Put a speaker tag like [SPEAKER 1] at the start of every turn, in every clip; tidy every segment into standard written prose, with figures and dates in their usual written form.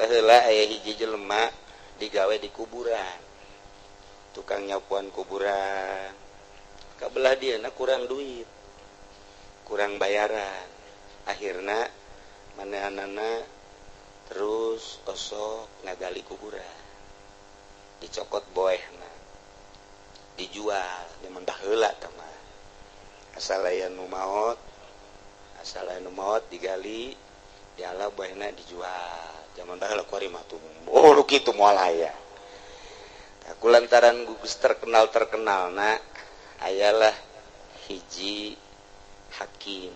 [SPEAKER 1] Baheula aya hiji jelema digawe di kuburan, tukang nyapuan kuburan. Kabelah dieuna kurang duit, kurang bayaran. Akhirna manehanana terus osok ngagali kuburan, dicokot boehna, dijual. Zaman baheula tah mah asal aya nu maot, asal aya nu maot digali, diala boehna dijual. Zaman baheula kuari mah tuh oh nu kitu moal aya. Aku lantaran gugus terkenal-terkenalna ayalah hiji hakim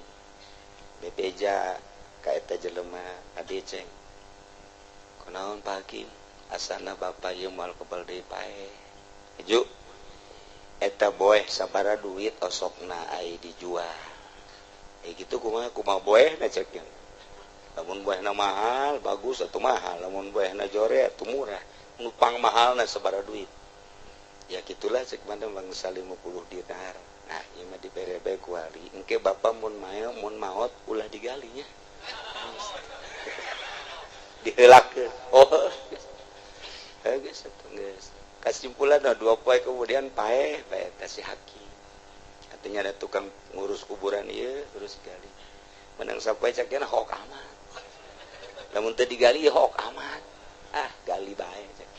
[SPEAKER 1] bebeja ka eta jelema, "Adi ceng, kunaon Pak Hakim? Asana bapak ieu moal kebal deui paeh. Ju eta boeh sabara duit osokna ai dijual?" Eh gitu kumaha kumaha boehna cek nya. Lamun boehna mahal bagus atau mahal, lamun boehna jore atau murah, nu pang mahalna sabara duit. Ya gitulah cek mana bangsa 50 dinar. Nah ieu mah dibere bae ku wali, engke bapak mun mael mun maot ulah digalinya, diheulakeun. Oh geus atuh geus. Kesimpulan dua poe kemudian paeh bae eta si hakim. Artinya ada tukang ngurus kuburan ieu terus gali. Menang sapoe cek nya hok amat. Lamun teu digali hok amat. Ah gali bae cek.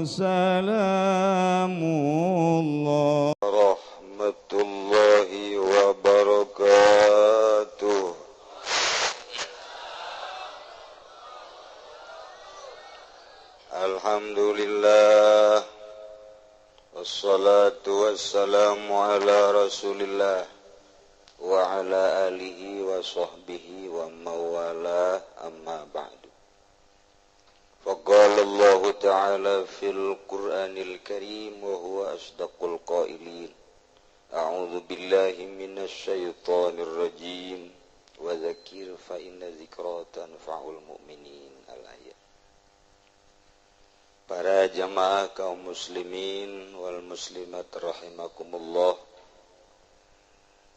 [SPEAKER 2] Salamullah warahmatullahi wabarakatuh. Alhamdulillah, wassalatu wassalamu ala rasulillah wa ala alihi wa sahbihi wa mawala, amma ba'du. Faqala Allah ta'ala fil Qur'anil Karim wa huwa asdaqul qailin. A'udzu billahi minasy syaithanir rajim. Wa dzakir fa inna dzikra tanfa'ul mu'minin. Al-ayat. Para jamaah kaum muslimin wal muslimat rahimakumullah.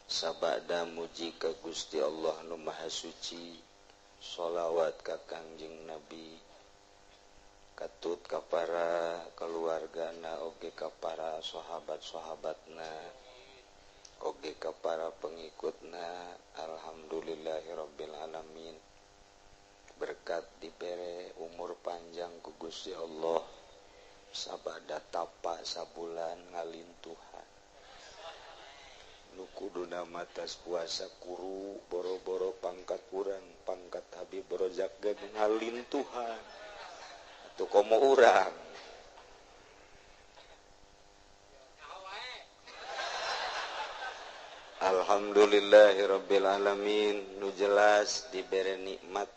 [SPEAKER 2] Sabada muji ka Gusti Allah nu Maha Suci, sholawat ka Kangjeng Nabi, katut ka para keluargana oge ka para sahabat-sahabatna oge ka para pengikutna. Alhamdulillahirabbil alamin. Berkat dibere umur panjang ku Gusti Allah, sabada tapa sabulan ngalintuhan. Nu kuduna matas puasa kuru boro-boro pangkat urang, pangkat Habib Rozak ge ngalintuhan. Atuh komo urang. Alhamdulillahirabbil alamin. Nu jelas dibere nikmat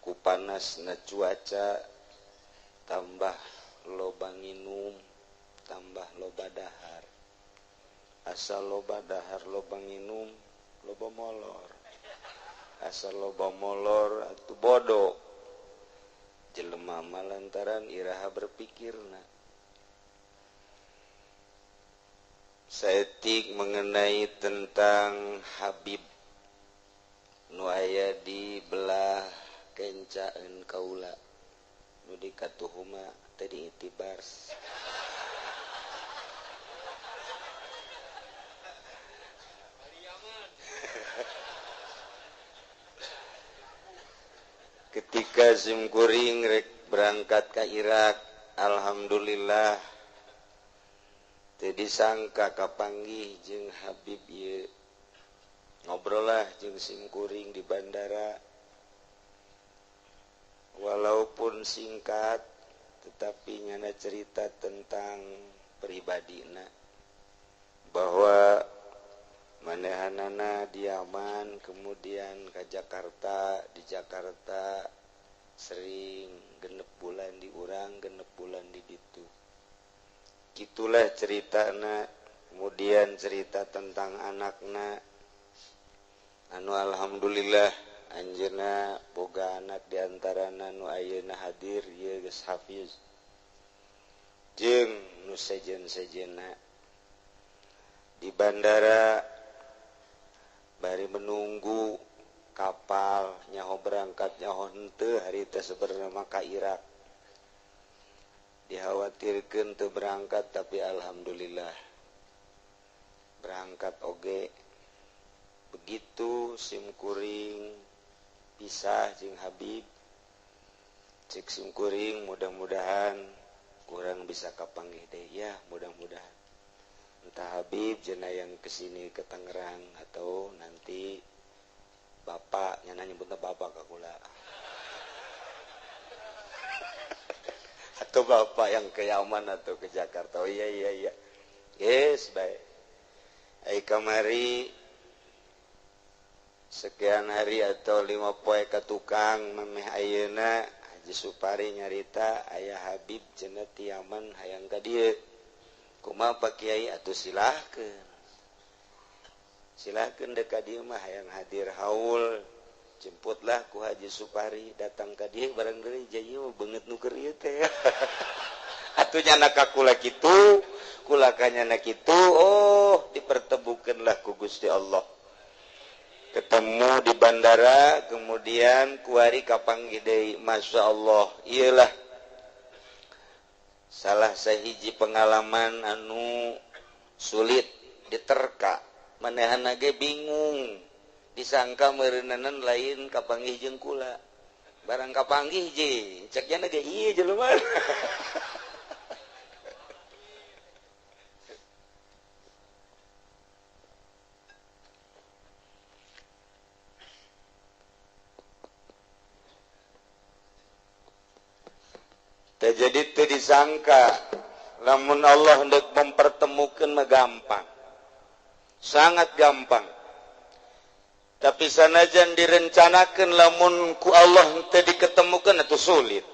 [SPEAKER 2] ku panasna cuaca, tambah loba nginum, tambah loba dahar. Asal loba dahar loba nginum, loba molor. Asal loba molor atuh bodoh. Jelema mah lantaran iraha berpikirna. Saetik mengenai tentang Habib nu aya di belah kencaeun kaula nu dikatuhuma teh diitibar. Ketika simkuring rek berangkat ke Irak, alhamdulillah teu disangka kapanggih jeung Habib ieu. Ngobrol lah jeung simkuring di bandara. Walaupun singkat tetapi nyana cerita tentang pribadina, bahwa manehanana di Yaman kemudian ke Jakarta, di Jakarta sering genep bulan di urang, genep bulan di ditu. Gitulah ceritana. Kemudian cerita tentang anakna anu alhamdulillah anjeunna boga anak diantarana nu ayeuna hadir ieu geus hafiz jeung nu sejen-sejenna. Di bandara bari menunggu
[SPEAKER 1] Kapal nyaho berangkat nyaho henteu harita sebenarnya maka Irak. Dikhawatirkeun teu berangkat tapi alhamdulillah berangkat oge. Begitu simkuring pisah jeung Habib, cek simkuring mudah-mudahan kurang bisa kapanggih deh ya, mudah-mudahan entah Habib jena yang kesini ke Tangerang atau nanti bapak nyana nyebutna bapak ka kula atau bapak yang ke Yaman atau ke Jakarta. Oh iya iya iya, yes baik. Ai kamari sekian hari atau 5 poe ka tukang memeh ayeuna Haji Supari nyarita aya Habib cenah ti Yaman hayang ka dieu. Kumaha Pak Kiai atuh silahkeun. Silahkeun deuk ka dieu mah hayang hadir haul. Jemputlah ku Haji Supari datang ka dieu barang deui jaya beungeut nu keur ieu teh. Atuh nyana ka kula kitu, kula ka nyana kitu, oh dipertemukeunlah ku Gusti Allah. Ketemu di bandara, kemudian kuari kapanggih deui, Masya Allah. Iyalah salah sahiji pengalaman anu sulit diterka, manehna ge bingung, disangka meureunanan lain kapanggih jeung kula. Barang kapanggih je, cek nya ge ieu jelema. Jadi itu disangka lamun Allah hendak mempertemukan mah gampang, sangat gampang. Tapi sanajan direncanakan lamun ku Allah teu diketemukan itu sulit.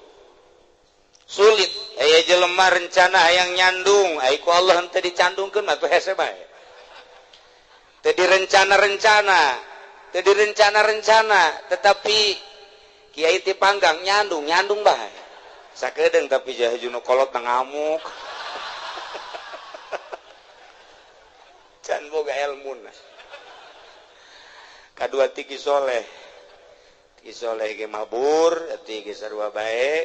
[SPEAKER 1] Sulit. Aya jelema rencana hayang nyandung, ai ku Allah teu dicandungkeun mah tuh hese bae. Teu direncana-rencana, teu direncana-rencana, tetapi kiai ti panggang nyandung, nyandung bae. Sakedeung tapi jahajuna kolot ngamuk. Can boga elmuna. Kadua ti Ki Soleh. Ki Soleh ge mabur, atuh ge sarua bae.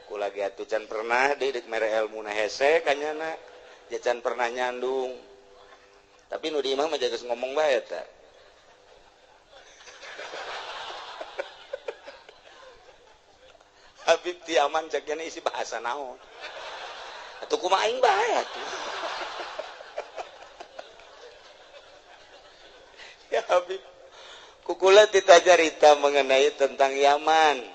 [SPEAKER 1] Kula ge atuh can pernah deui deuk mere elmuna hese kanyana. Ja can pernah nyandung. Tapi nu di imah mah geus ngomong bae eta. Habib ti aman cek nya isi bahasa naon. Atuh kumaha aing bae atuh. Ya Habib, kukula tita carita mengenai tentang Yaman.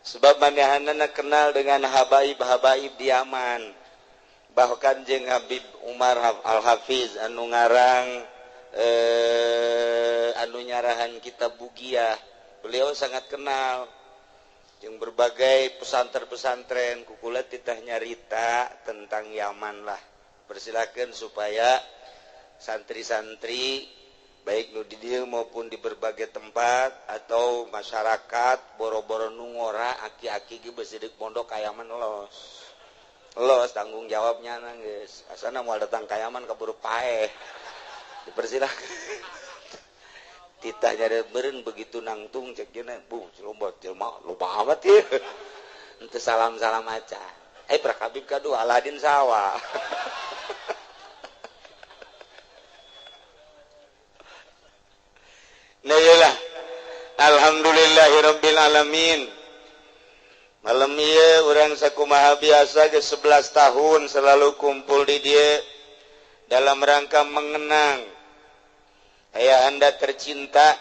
[SPEAKER 1] Sebab manehanana kenal dengan habaib-habaib di Yaman. Bahkan jeung Habib Umar Al-Hafiz anu ngarang anu nyarahan kitab Bugiyah. Beliau sangat kenal jeung berbagai pesantren-pesantren. Kukula titah nyarita tentang Yaman lah. Persilakan supaya santri-santri baik nu di dieu maupun di berbagai tempat atau masyarakat boro-boro nu ngora aki-aki ge beusi deuk pondok ka Yaman los. Los tanggung jawabnya nang geus. Asana moal datang ka Yaman kaburu paeh. Dipersilakan. Titah nyari beureun begitu nangtung cek nya bu lomba jelema loba amat ieu. Henteu salam-salam aca. Prak Habib kadua Aladin sawa. Nah iyalah, alhamdulillahirabbil alamin. Malam ieu urang sakumaha biasa geus 11 tahun selalu kumpul di dieu dalam rangka mengenang ayah anda tercinta,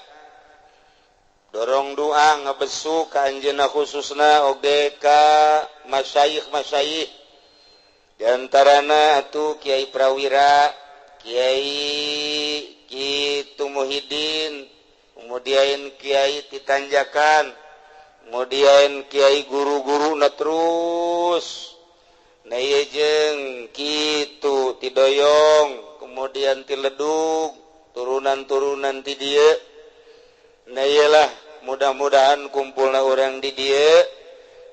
[SPEAKER 1] dorong doa ngebesu ka anjeunna khususna oge ka masyayikh-masyayikh. Di antarana atuh Kiai Prawira, Kiai Kitu Muhyiddin, kemudian Kiai Titanjakan, kemudian Kiai guru-guru na terus na ieu jeung kitu Tidoyong, kemudian Tiledug, turunan-turunan ti dieu. Na ieu lah mudah-mudahan kumpulna urang di dieu,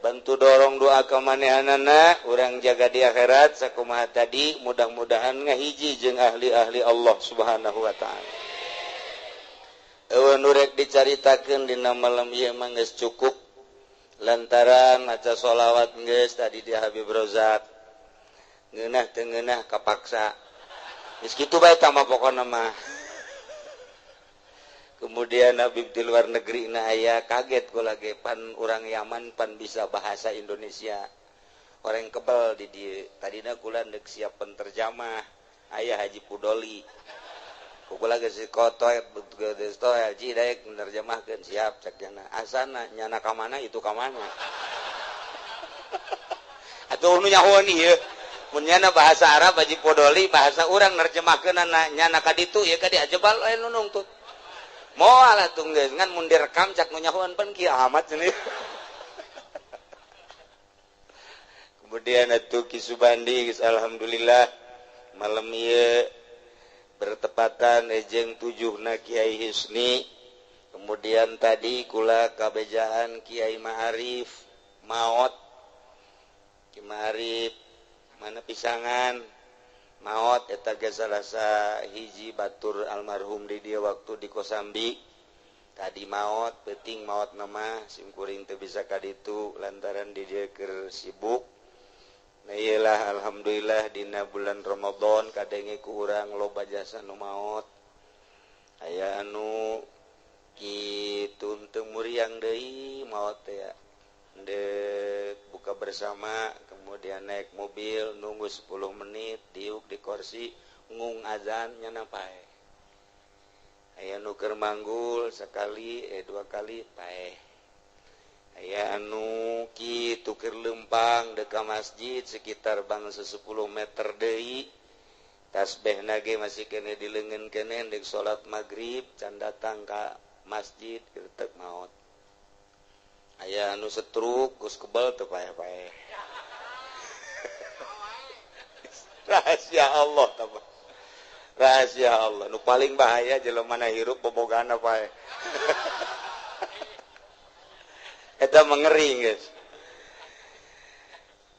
[SPEAKER 1] bantu dorong doa ka manehanana, urang jaga di akhirat sakumaha tadi, mudah-mudahan ngahiji jeung ahli-ahli Allah Subhanahu wa taala. Eueuh nu rek dicaritakeun dina malam ieu mah geus cukup lantaran maca sholawat geus tadi di Habib Rozak ngeunah teu ngeunah kapaksa geus kitu bae tah mah pokona mah. Kemudian Habib di luar negeri na aya kaget kula ge, pan urang Yaman pan bisa bahasa Indonesia, orang kebal di dieu. Tadina kula deuk siap penterjemah, aya Haji Pudoli, kula geus kotoy geus haji daek menerjemahkeun, siap cek nyana, asana nyana ka mana itu ka mana atuh nu nyahoan ieu. Mun nyana bahasa Arab, Haji Pudoli bahasa urang nerjemahkeunana, nyana ka ditu ieu ka dieu jebal aya nu nungtut moal atuh geus. Ngan mun direkam cak nu nyahoan pan kieu amat cenah. Kemudian atuh Ki Subandi geus alhamdulillah malam ieu bertepatan ejeng 7 na Kiai Husni. Kemudian tadi kula kabejaan Kiai Ma'arif maot. Ki Ma'arif mana pisangan maot eta ge salasa hiji batur almarhum di dia waktu di Kosambi. Tadi maot penting maot nama simkuring teu bisa ka ditu lantaran di dia keur sibuk. Nah iyalah, alhamdulillah dina bulan Ramadan kadenge ku urang loba jasa nu maot, aya anu kitu teu muriang deui maot teh ya. Ndek buka bersama kemudian naik mobil nunggu 10 menit diuk di kursi ngung azan nyana paeh. Aya nu keur manggul sekali dua kali paeh. Aya anu kitu keur lempang dek ka masjid sekitar bangsa 10 meter deui, tasbih ge masih kene di leungeun kene, dek salat maghrib can datang ka masjid gertek maot. Aya anu setruk geus kebal teu paeh-paeh. Rahasia Allah tah, rahasia Allah. Nu paling bahaya jelema mana hirup bobogana paeh, eta mengeri guys.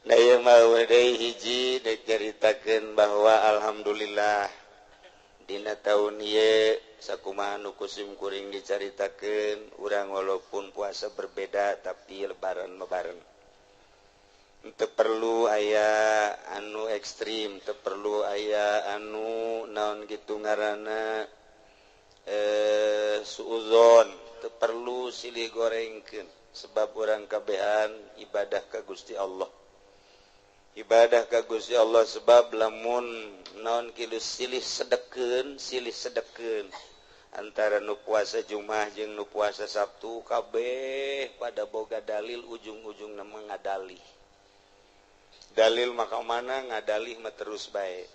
[SPEAKER 1] Nah ieu mah deui hiji dek caritakeun bahwa alhamdulillah dina tahun ieu sakumaha nu kusim kuring dicaritakeun, urang walaupun puasa berbeda tapi lebaran mah bareng. Teu perlu aya anu ekstrim, teu perlu aya anu naon gitu ngaranna suuzon, teu perlu silih gorengkeun, sebab urang kabehan ibadah ka Gusti Allah, ibadah ka Gusti Allah. Sebab lamun naon kilu silih sedekeun, silih sedekeun antara nu puasa Jumat jeung nu puasa Sabtu, kabeh pada boga dalil, ujung-ujung nama ngadalih dalil maka mana ngadalih mah terus bae.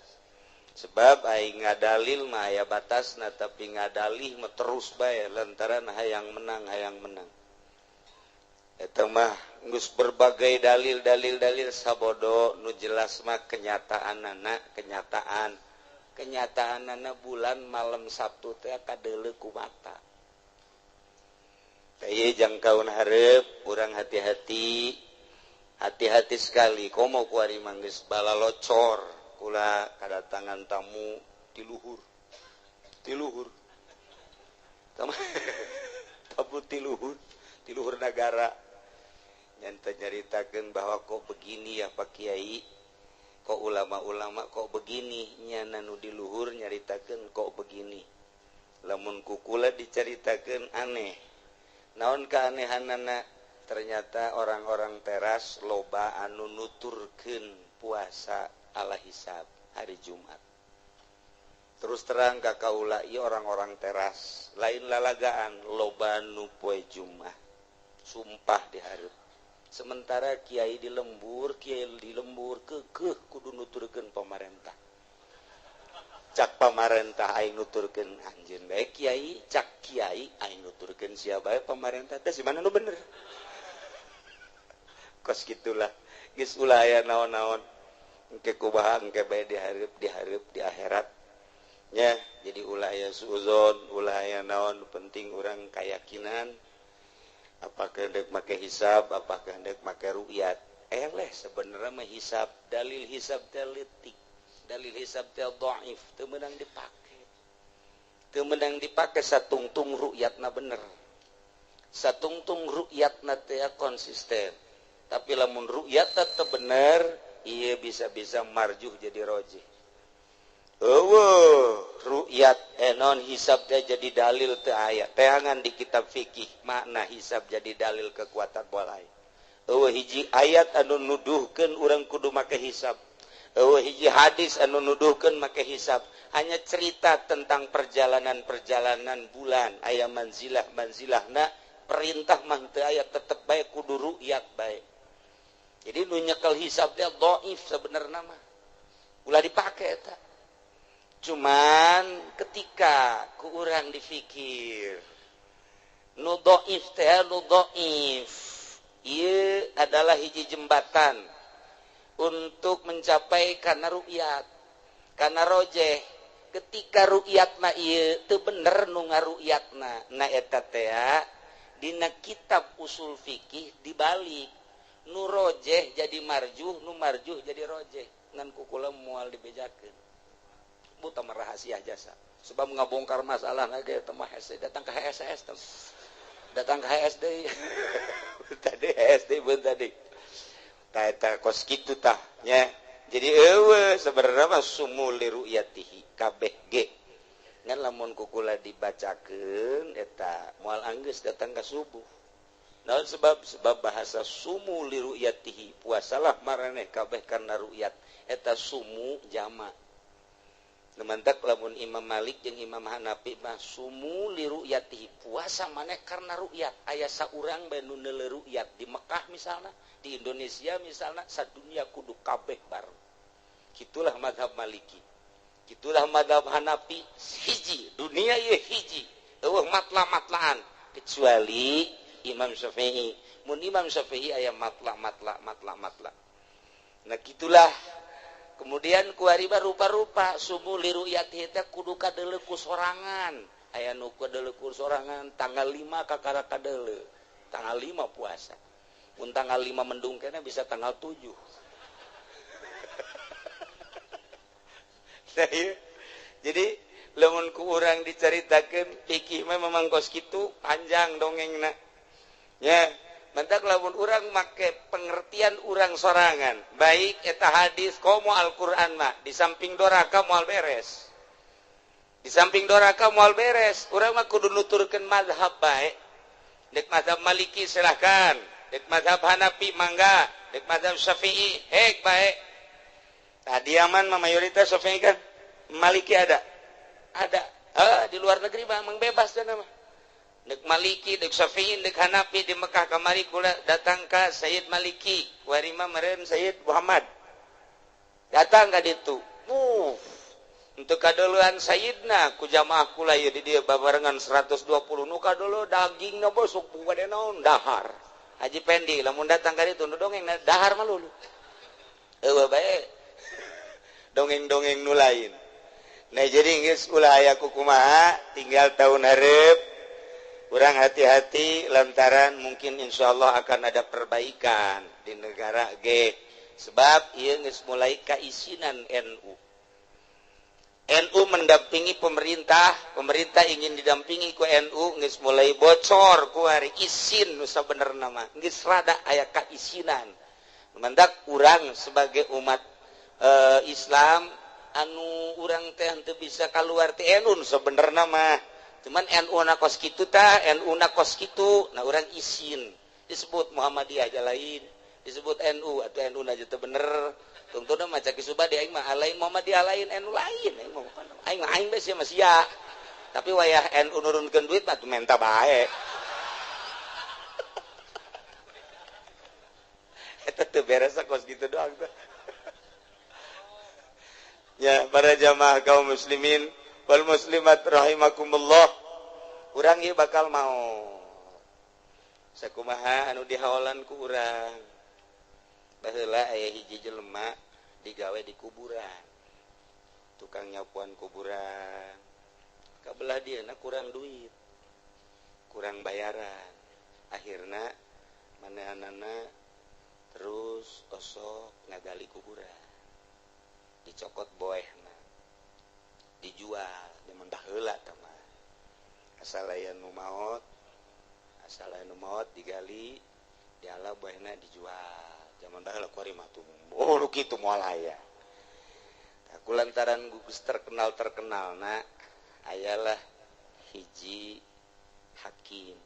[SPEAKER 1] Sebab aing ngadalil mah aya batasna, tapi ngadalih mah terus bae lantaran hayang menang, hayang menang. Eta mah geus berbagai dalil dalil dalil sabodo. Nu jelas mah kenyataanana, kenyataan kenyataanana bulan malam Sabtu teh kadeuleu ku mata. Teh jangkaun hareup urang hati-hati, hati-hati sekali. Komo kuari mah geus balalocor, kula kadatangan tamu ti luhur, ti luhur, tamu ti luhur, ti luhur negara. Nyanta nyaritakeun bahwa kok begini ya Pak Kiai, kok ulama-ulama kok begini. Nyana nu di luhur nyaritakeun kok begini, lamun kukula dicaritakeun aneh. Naon keanehanana? Ternyata orang-orang teras loba anu nuturkeun puasa ala hisab hari Jumat. Terus terang ka kaula ieu orang-orang teras lain lalagaan, loba nu poe Jumat sumpah di hareup. Sementara kiai di lembur, kiai di lembur kekeh kudu nuturkeun pamarentah, cak pamarentah aing nuturkeun anjeun bae kiai, cak kiai aing nuturkeun sia bae pamarentah. Teh si mana nu bener? Kos gitulah geus, ulah aya naon-naon, engke kumaha engke bae dihareup, dihareup di akhirat nya. Jadi ulah aya suuzon, ulah aya naon, penting urang kayakinan. Apakah dek make hisab, apakah dek make ru'yat, eleh sebenarnya mah hisab, dalil hisab teh leutik, dalil hisab teh dhaif, teu meunang dipake. Teu meunang dipake satungtung ru'yatna bener. Satungtung ru'yatna teh konsisten. Tapi lamun ru'yatna teu bener, ieu bisa-bisa marjuh jadi rojih. Eueuh, ru'yat non hisab teh jadi dalil teu aya. Teangan di kitab fikih makna hisab jadi dalil kekuatan bolai. Eueuh hiji ayat anu nuduhkeun urang kudu make hisab. Eueuh hiji hadis anu nuduhkeun make hisab. Hanya cerita tentang perjalanan-perjalanan bulan, aya manzilah-manzilahna, perintah mah teu aya, tetep bae kudu ru'yat bae. Jadi nu nyekel hisab teh dhaif sebenarna mah. Ulah dipake eta. Cuman ketika ku urang difikir nu dhaif teh nu dhaif ieu adalah hiji jembatan untuk mencapai kana ru'yat, kana rojeh. Ketika ru'yatna ieu teu bener nu ngaru'yatna, na eta teh dina kitab usul fikih dibalik, nu rojeh jadi marjuh, nu marjuh jadi rojeh. Ngan ku kula moal dibejakeun. Buta rahasia jasa sebab ngabongkar masalah ge teh mah hese datang ke HSS datang ke HSD tadi HSD beun tadi tah eta kos kitu tah nya. Jadi eueuh sebenarnya mah sumu li ru'yatihi kabeh ge ngan lamun ku kula dibacakeun eta moal anggeus datang ka subuh. Naon sebab sebab bahasa sumu li ru'yatihi puasalah maraneh kabeh karena ru'yat eta sumu jama. Mantak lamun Imam Malik jeung Imam Hanafi mah sumu li ru'yatihi puasa maneh karena ru'yat. Aya saurang bae nu neuleuh ru'yat di Mekah misalna, di Indonesia misalna, sadunya kudu kabeh bareng. Kitulah mazhab Maliki. Kitulah mazhab Hanafi, hiji, dunia ieu hiji. Eueuh matla-matlaan kecuali Imam Syafi'i. Mun Imam Syafi'i aya matla-matla matla-matla. Nah kitulah. Kemudian kuari rupa-rupa sumu li ru'yatihi teh kudu kadeuleu ku sorangan. Aya nu kadeuleu ku sorangan tanggal 5 kakara kadeuleu. Tanggal 5 puasa. Mun tanggal 5 mendung kena bisa tanggal 7. Nah, iya. Jadi lamun ku urang dicaritakeun fikih mah memang kos kitu panjang dongengna. Nya, mantak lamun urang make pengertian urang sorangan, baik eta hadis komo Al-Qur'an mah di samping doraka moal beres. Di samping doraka moal beres, urang mah kudu nuturkeun mazhab bae. Dek mazhab Maliki silahkan, dek mazhab Hanafi mangga, dek mazhab Syafi'i hek bae. Tah diaman mah mayoritas Syafi'i kan, Maliki ada. Ada. Di luar negeri mah emang bebas dan mah. Dek Maliki, dek Syafi'i, dek Hanafi di Mekah kamari kula datang ka Sayyid Maliki, warima meureun Sayyid Muhammad. Datang ka ditu. Untuk kadeuleuan Sayyidna ku jamaah kula ieu di dieu babarengan 120 nu kadeuleu dagingna bosok bade naon dahar. Haji Pendi lamun datang ka ditu nu dongeng dahar mah lulu. Eueuh bae. Dongeng-dongeng nu lain. Nah jadi geus ulah aya kukumaha tinggal tahun hareup. Kurang hati-hati lantaran mungkin insyaallah akan ada perbaikan di negara G. Sebab ieu geus mulai kaisinan NU. NU mendampingi pemerintah, pemerintah ingin didampingi ku NU geus mulai bocor ku hari isin nu sabenerna mah. Geus rada aya kaisinan. Mandak urang sebagai umat Islam anu urang teh henteu bisa kaluar ti NU nu sabenerna mah. Cuman NU na kos kitu tah, NU na kos kitu, nah urang isin disebut Muhammadiyah aja lain, disebut NU atau NU na teu bener. Tungtuna mah cak subadi aing mah lain Muhammadiyah lain NU lain, aing mah aing mah aing bae sia mah sia. Tapi wayah NU nurunkeun duit mah menta bae. Eta teu beres kos kitu doang tah. Ya, para jamaah kaum muslimin wal muslimat rahimakumullah. Urang ieu bakal mau sakumaha anu dihaolan ku urang. Baheula aya hiji jelema digawe di kuburan. Tukang nyapuan kuburan. Kabelah dieuna kurang duit. Kurang bayaran. Akhirna manehanana terus osok ngagali kuburan. Dicokot boehna. Dijual zaman baheula tah mah. Asal aya nu maot, asal aya nu maot digali, diala boehna dijual. Zaman baheula kuari mah tuh, oh nu kitu moal aya. Aku lantaran gugus terkenal na ayalah hiji hakim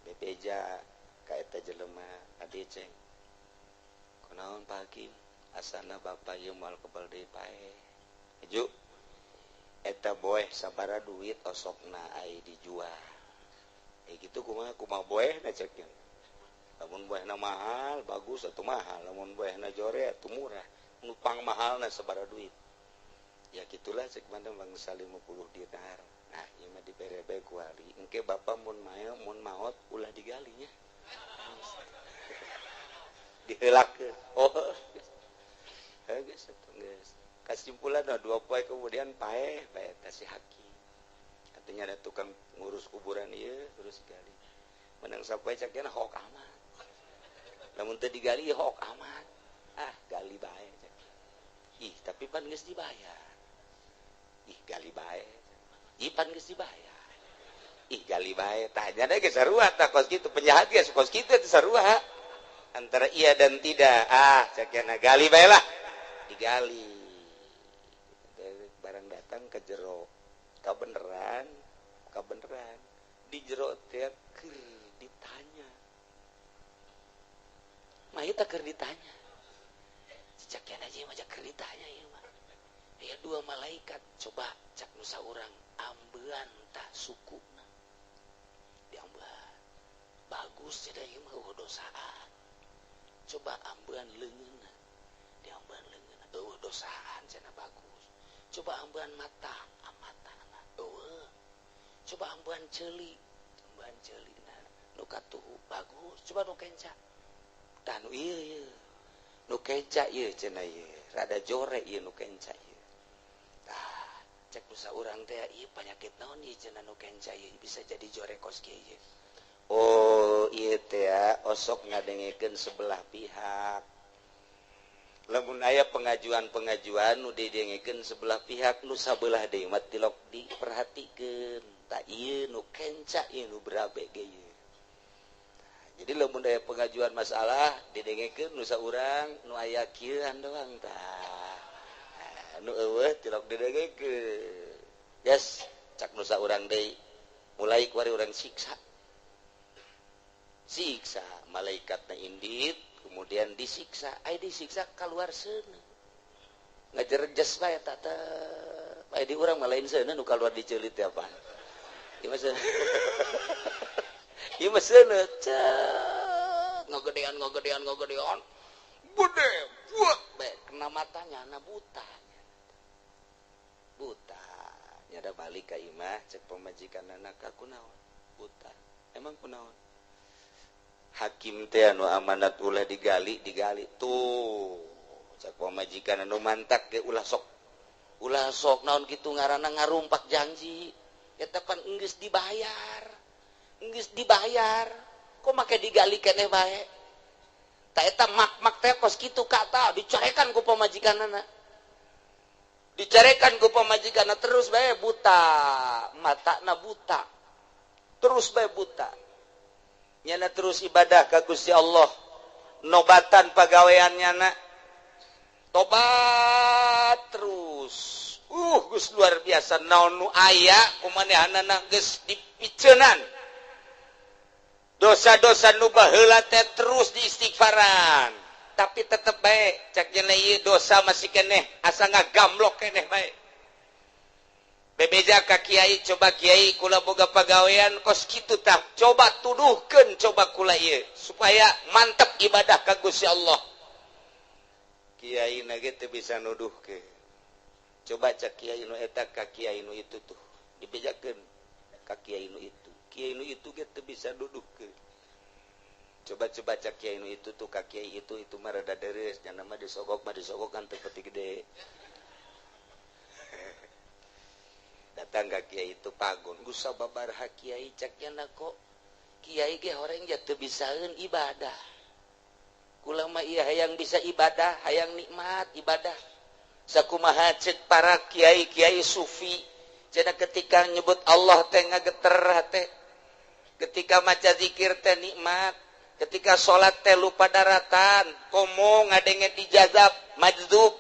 [SPEAKER 1] bebeja ka eta jelema, "Ade ceng." "Kunaon, Pak Hakim?" "Asana bapak ieu moal kebal deui paeh. Aju eta boeh sabara duit osokna ai dijual?" "Eh, gitu kumaha kumaha boehna?" cek. "Lamun boehna mahal, bagus atau mahal. Lamun boehna jore atuh murah. Nu pang mahalna sabara duit?" "Ya gitulah," cek mana, "bangsa 50 dinar." "Nah, ieu mah dibere bae ku wali. Engke bapak mun mael, mun maot, ulah digalinya, diheulakeun." Oh, geus atuh, geus. Kesimpulan, 2 poe kemudian paeh bae eta si hakim. Artinya ada tukang ngurus kuburan ieu terus gali. Menang sampai cek hok amat. Lamun teu digali hok amat. Ah, gali bae. Ih, tapi pan geus dibayar. Ih, gali bae. Ih, pan geus dibayar. Ih, gali bae. Tanya deh geus sarua tah kos kitu, penjahat geus kos kitu teh sarua. Antara iya dan tidak. Ah, cek gali bae lah. Digali. Barang datang ke jero. Kabeneran, kabeneran. Di jero teh keur ditanya. Mayit keur ditanya. Cek aja mah keur ditanya ieu mah. Aya dua malaikat, coba cak nu saurang, "Ambean tah sukuna." Diambean. "Bagus cenah, ieu mah euweuh dosaan. Coba ambean leungeunna." Diambean leungeunna, "Euweuh dosaan cenah, bagus. Coba ambean mata, matana euweuh. Coba ambean ceuli, ambean ceulina nu katuhu, bagus. Coba nu kenca." "Tah, nu ieu ieu. Nu kenca ieu cenah, ieu rada jore ieu nu kenca ieu." Tah, cek nu saurang teh, "Ieu penyakit naon ieu cenah, nu kenca ieu bisa jadi jore kos kieu ieu?" "Oh, ieu teh osok ngadengekeun sebelah pihak. Lamun aya pengajuan-pengajuan nu didengekeun sebelah pihak, nu sabelah deui mah tilok diperhatikeun. Tah, ieu nu kenca ieu nu berabe ge ieu." Jadi lamun aya pengajuan masalah didengekeun nu saurang, nu aya kieuan doang tah. Nu euweuh tilok didengekeun. Yes, cak nu saurang deui, "Mulai kuari urang siksa." Siksa, malaikatna indit, kemudian disiksa. Ai disiksa keluar seuneu. Ngajerejes bae eta teh. Bae di urang mah lain seuneu nu kaluar di ceulit teh apa. Ieu mah seuneu. Ieu mah seuneu cek ngagedean, ngagedean, ngagedean. Gede, buat bae kena matanya na buta. Buta. Nyada balik ka imah, cek pamajikan anak, "Aku naon? Buta." "Emang kunaon?" "Hakim teh anu amanat ulah digali, digali tuh." Cek pamajikan, "Anu mantak ge ulah sok. Ulah sok, naon kitu ngaranna ngarumpak janji. Eta pan enggeus dibayar. Enggeus dibayar. Kok make digali keneh bae?" Ta eta mak-mak teh kos kitu kata dicarekan ku pamajikanana. Dicarekan ku pamajikanna, terus bae buta, matana buta. Terus bae buta. Nyana terus ibadah ka Gusti Allah. Nobatan pagawean nyana. Tobat terus. Geus luar biasa, naon nu aya kumanehanana geus dipiceunan. Dosa-dosa nu baheula teh terus diistighfaran. Tapi tetep bae cek nya ieu dosa masih keneh asa ngagamlok keneh bae. Bebeja ka kiai, "Coba kiai, kula boga pagawean kos kitu tah, coba tuduhkeun coba kula ieu supaya mantep ibadah ka Gusti Allah." Kiai na ge teu bisa nuduhkeun. Coba cek kiai nu eta ka kiai nu itu tuh, dibejakeun ka kiai nu itu. Kiai nu itu ge teu bisa nuduhkeun. Coba-coba cek kiai nu itu tuh ka kiai itu mah rada deres, nya mah disogok mah disogok kan teu peti gede. Datang ka kiai itu pagon, "Geus sababaraha kiai," cek nya, "kok kiai ge horeng ja teu bisaeun ibadah. Kula mah ieu hayang bisa ibadah, hayang nikmat ibadah. Sakumaha cek para kiai-kiai sufi Cenah ketika nyebut Allah teh ngageter hate, ketika maca zikir teh nikmat, ketika salat teh lupa daratan, komo ngadenge dijazab majdzub,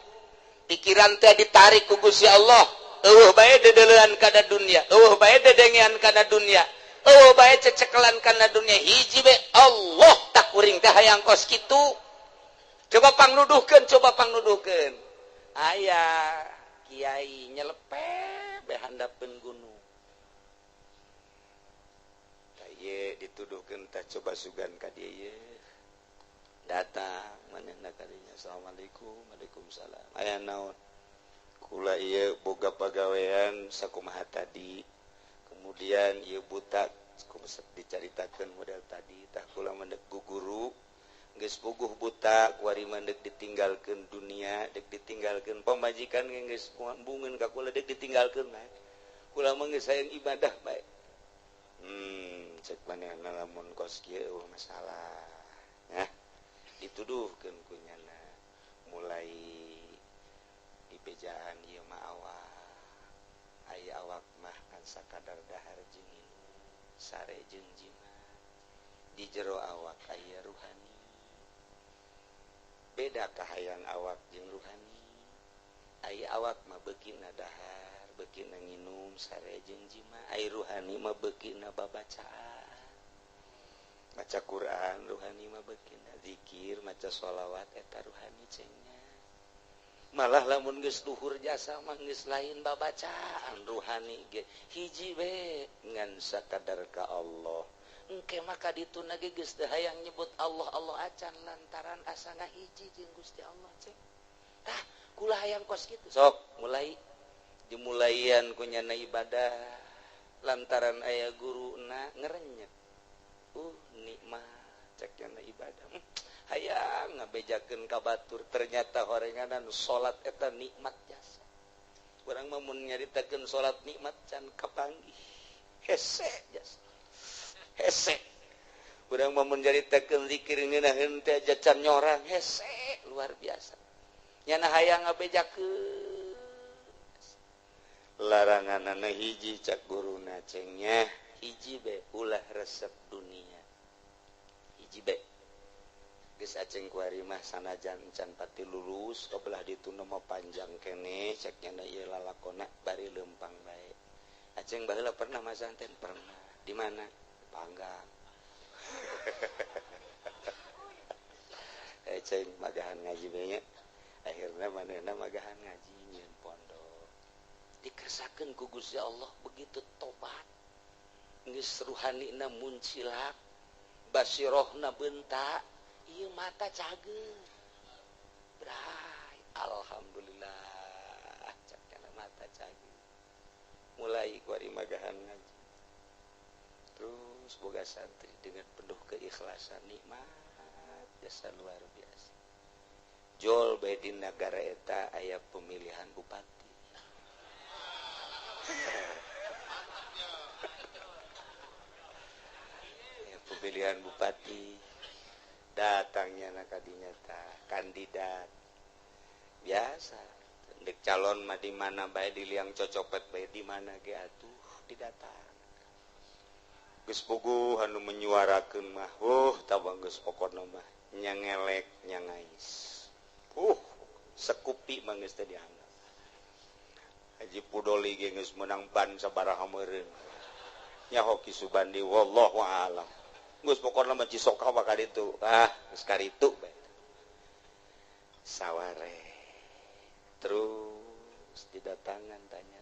[SPEAKER 1] pikiran teh ditarik ku Gusti Allah. Eueuh bae dedeulean kana dunia, eueuh bae dedengean kana dunia, eueuh bae cecekelan kana dunia, hiji bae Allah. Tak kuring teh hayang kos kitu. Coba pangnuduhkeun, coba pangnuduhkeun. Aya kiai nyelepe be handapeun gunung. Ye dituduhkeun tah, coba sugan ka dieu ye. Datang manehna ka dinya, "Assalamualaikum." "Waalaikumsalam." "Aya naon?" "Kula ieu boga pagawean sakumaha tadi, kemudian ieu buta, dicaritakeun model tadi. Tah, kula mendek guguru, geus puguh buta, kuari mah dek ditinggalkeun dunia, dek ditinggalkeun pamajikan, geus bungeun ka kula, dek ditinggalkeun bae. Kula mah geus hayang ibadah bae." Cek manehna, lamun kos kieu eueuh masalah. Nah, dituduhkeun ku nyana, mulai dibejaan, ieu mah awak, aya awak mah kan sakadar dahar jeung nginum, sare jeung jima. Di jero awak aya ruhani, beda kahayang awak jeung ruhani. Aya awak mah beukina dahar, beukina nginum, sare jeung jima. Ai ruhani mah beukina babacaan, maca Quran, ruhani mah beukina zikir, maca sholawat, eta ruhani cengnya. Malah lamun geus luhur jasa mah geus lain babacaan, ruhani ge hiji we, ngan sakadar ka Allah. Engke maka dituna ge geus teu hayang nyebut Allah Allah acan, lantaran asa ngahiji jeung Gusti Allah ceng. Tah, kula hayang kos kitu. Sok mulai dimulaian ku nyana ibadah, lantaran aya guruna ngerenyet, nikmat cek nyana ibadah. Hayang ngabejakeun ka batur, ternyata horenganan salat eta nikmat jasa. Urang mah mun nyaritakeun salat nikmat can kapanggih, hese jasa, hese. Urang mah mun nyaritakeun zikir ngeunaheun teh aja can nyorang, hese luar biasa. Nyana hayang ngabejakeun laranganana hiji, cak guruna, cengnya hiji be, ulah resep dunia, hiji be. Geus aceng kuari mah sanajan can pati lulus, kebelah ditu mah panjang keneh, cek nyana, ieu lalakona bari leumpang bae. Aceng baheula pernah masanten? Pernah. Di mana? Panggang. Ceng magahan ngaji bae nya. Akhirna manehna magahan ngaji, nyieun pondok, dikersakeun ku Gusti Allah. Begitu tobat, geus ruhanina muncilak, basirohna bentak, ieu mata cager. Bray, alhamdulillah, cak mata cager. Mulai kuari magahan ngaji terus, boga santri dengan penuh keikhlasan, nikmat jasa luar biasa. Jol bae di negara eta aya pemilihan bupati. Ya, pemilihan bupati, datangnya nak kadinya ta kandidat biasa dek calon mah di mana bae, di liang cocopet bae, di mana ge atuh didatang. Geus puguh anu menyuarakeun mah, tabang geus pokona mah nya ngelek nya ngais, sekupi mah geus teh dianggap. Haji Pudoli ge geus meunang ban sabaraha meureun, nya Hoki Subandi, wallahu a'lam. Geus pokona mah Cisoka mah kaditu, ah geus karitu bae saware. Terus didatangan, tanya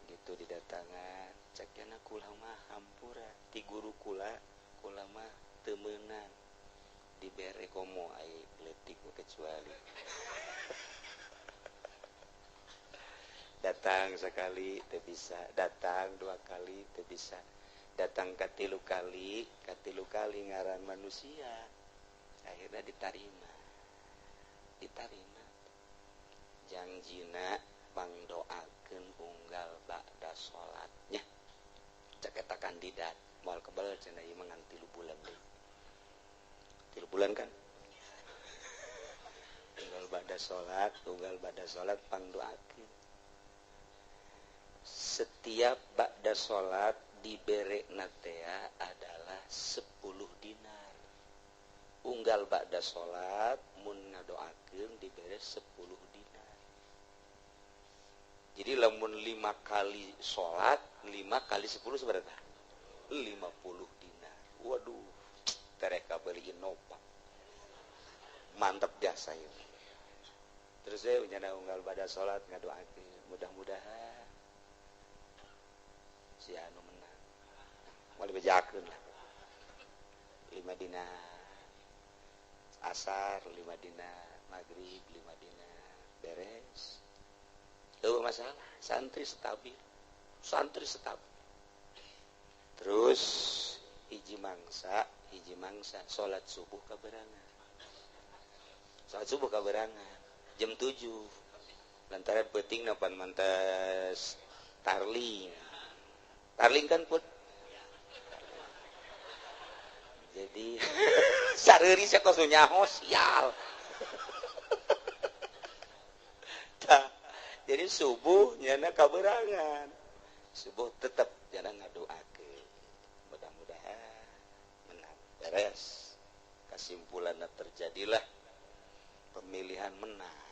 [SPEAKER 1] gitu, didatangan, cek nyana, "Kula mah hampura ti guru kula, kula mah teu meunang dibere komo ai leutik kecuali." Datang sekali teu bisa, datang dua kali teu bisa, datang katilu kali, katilu kali ngaran manusia akhirnya diterima. Diterima, jangjina pangdoakeun unggal ba'da salatnya, cek eta kandidat. Moal kebel cenah, ieu mah ngan 3 bulan deui. 3 bulan kan, unggal ba'da salat, unggal ba'da salat pangdoakeun. Setiap ba'da salat dibere natea adalah 10 dinar. Unggal ba'da salat mun ngadoakeun dibere 10 dinar. Jadi lamun 5 kali salat, 5 kali 10 seberapa? 50 dinar. Waduh, tereka beli Innova. Mantap jasa ini. Terus saya nyana unggal ba'da salat ngadoakeun, mudah-mudahan si anu menang. Mau dibejakeun lah. 5 dinar. Asar 5 dinar, maghrib 5 dinar, beres. Eueuh masalah, santri stabil. Santri stabil. Terus hiji mangsa salat subuh kaberangan. Salat subuh kaberangan jam 7. Lantaran peuting napan mantas tarling. Tarling kan put. Jadi sareuri sia kos nyaho sial. Tah, jadi subuh nyana kaberangan. Subuh tetap nyana ngadoakeun. Mudah-mudahan menang. Beres. Kesimpulannya terjadilah pemilihan menang.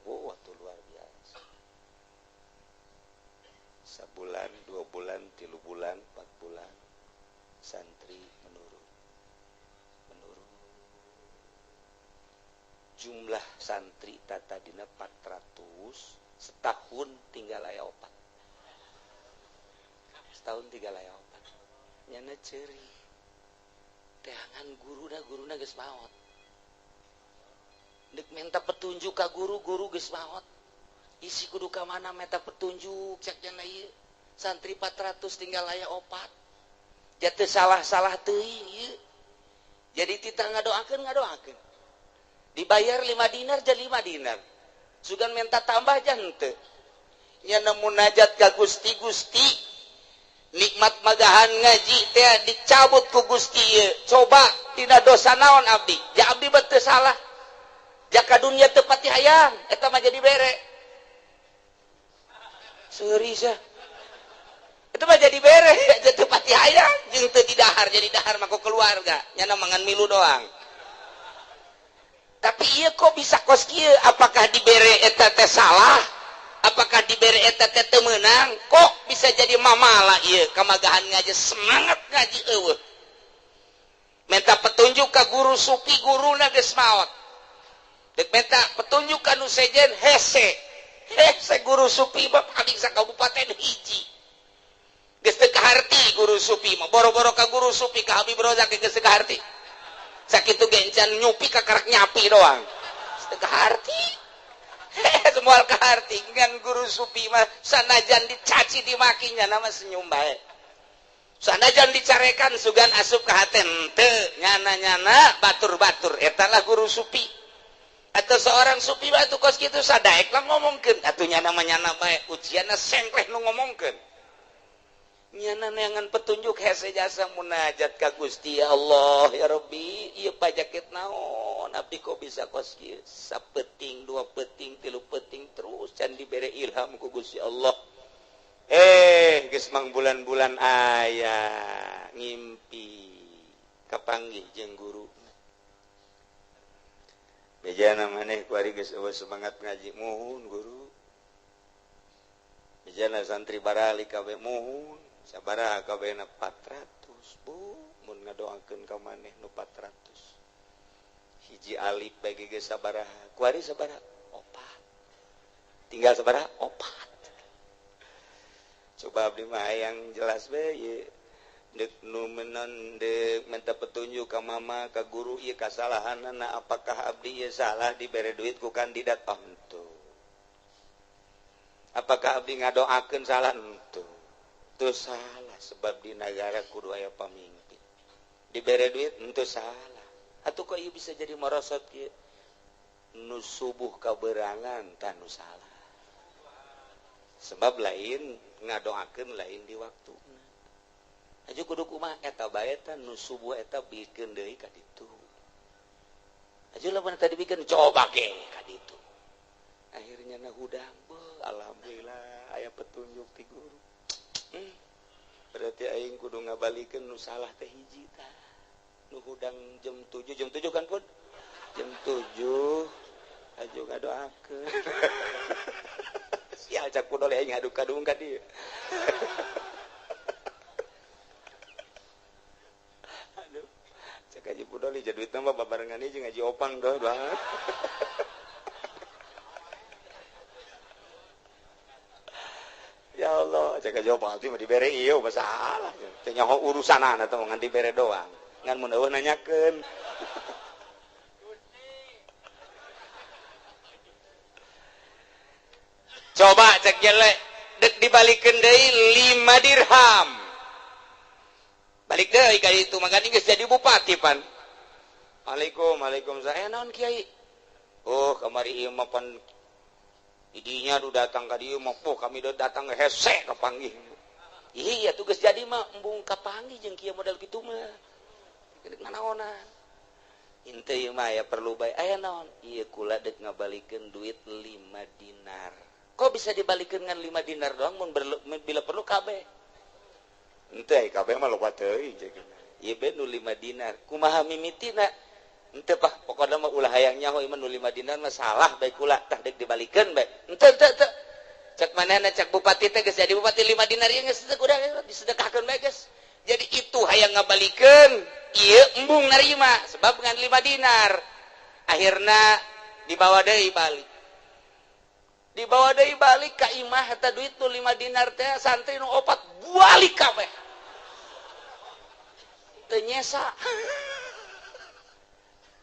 [SPEAKER 1] Wow, waktu luar biasa. Sebulan, 2 bulan, 3 bulan, 4 bulan, santri menurun. Menurun. Jumlah santri tatadina 400, setahun tinggal aya 4. Setahun tinggal aya 4. Nyana ceuri. Teangan guruna geus maot. Dek minta petunjuk ka guru, guru geus maot. Isi kudu ka mana minta petunjuk cek jana ieu. Santri 400 tinggal aya 4. Jatuh salah-salah teuing ieu. Jadi tita ngadoakeun. Dibayar 5 dinar jadi 5 dinar. Sugan minta tambah aja henteu. Nya munajat ka Gusti Gusti. Nikmat magahan ngaji teh dicabut ku Gusti ieu. Coba tina dosa naon abdi? Ja abdi teu salah. Jaka dunia teu pati hayang, eta mah jadi bere. Seuri sah. Itu mah jadi bere, teu pati hayang jeung teu didahar, jadi dahar mah ku keluarga, nyana mangan milu doang. Tapi ieu kok bisa kos kieu? Apakah dibere eta teh salah? Apakah dibere eta teh teu meunang? Kok bisa jadi mamala ieu kamagahan ngaji semangat ngaji eueuh. Minta petunjuk ka guru supi, guruna geus maot. Dek minta petunjuk ka nu sejen hese. Hese guru supi mah paling sakabupaten hiji. Geus teu kaharti guru supi mah, boro-boro ka guru supi ka Habib Rozak geus teu kaharti. Sakitu gencan nyupi ka karak nyapi doang. Geus teu kaharti. Semua kaharti ngan guru supi mah sanajan dicaci dimakinya nama senyum bae. Sanajan dicarekan sugan asup ka hate henteu, nyana-nyana batur-batur eta lah guru supi. Atau seorang supi batu kos kitu sadaek lah ngomongkeun atuh nyana mah nyana bae ujianna sengkleh nu ngomongkeun. Nyana neangan petunjuk hese jasa munajat ka Gusti ya Allah ya Rabbi ieu pajakit naon abdi kok bisa kos kieu sapeting 2 peting 3 peting terus can dibere ilham ku Gusti Allah. Geus mang bulan-bulan aya ngimpi kapanggih jeung guru. Bejana maneh kuari geus eueuh semangat ngaji muhun guru. Bejana santri barali kabeh muhun. Sabaraha kabehna 400 bu mun ngadoakeun ka maneh nu 400. Hiji alif bagi geus sabaraha kuari sabaraha 4. Tinggal sabaraha 4. Coba abdi mah hayang jelas be ieu. Deuk nu menon deuk minta petunjuk ka mama ka guru ieu kasalahanana apakah abdi ieu salah dibere duit ku kandidat oh henteu. Apakah abdi ngadoakeun salah henteu. Teu salah sebab di negara kudu aya pamimpin. Dibere duit henteu salah. Atuh kok ieu bisa jadi merosot kieu? Nu subuh kaberangan tah nu salah. Sebab lain ngadoakeun lain di waktuna. Aju kudu kumaha eta bae tah nu subuh eta bikeun deui ka ditu. Aju lamun tadi bikeun coba ge ka ditu. Akhirnya na hudang beuh. Alhamdulillah aya petunjuk ti guru. Berarti aing kudu ngabalikeun nu salah teh hiji tah. Nu hudang jam 7, jam 7 kan pun? Jam 7 aju ngadoakeun. Sial cak kudu aing ngadu kadung ka dieu. Aduh. Cak haji pudoli jadi duitna mah babarengan jeung haji opang doh banget. Ya Allah, cek aja opang mah dibere ieu masalah. Teu nyaho urusanana teh ngan dibere doang. Ngan mun eueuh nanyakeun. Coba cek jelek dek dibalikeun deui 5 dirham. Balik deui ka ditu mah geus jadi bupati pan. Waalaikum, waalaikumsalam. Naon kiai? Oh, kamari ieu mah pan idinya du datang ka dieu mah poh kami do datang hese kapanggih. Iya tuh geus jadi mah embung kapanggih jeung kieu model kitu mah. Dek nanaonan. Henteu ieu mah aya perlu bae. Aya naon? Ieu kula dek ngabalikeun duit 5 dinar. Kok bisa dibalikeun ngan 5 dinar doang mun bila perlu kabeh? Henteu ai kabeh mah loba teuing ceuk. Ieu be nu 5 dinar. Kumaha mimitina? Henteu pah pokona mah ulah hayang nyaho ieu mah nu 5 dinar mah salah bae kula tah dek dibalikeun bae. Henteu henteu henteu. Cek manehna cek bupati teh geus jadi bupati 5 dinar ieu geus kurang disedekahkeun bae geus. Jadi itu hayang ngabalikeun ieu embung narima sebab ngan 5 dinar. Akhirna dibawa deui balik. Dibawa deui balik ka imah eta duit nu 5 dinar teh santri nu opat balik kabeh. Teu nyesa.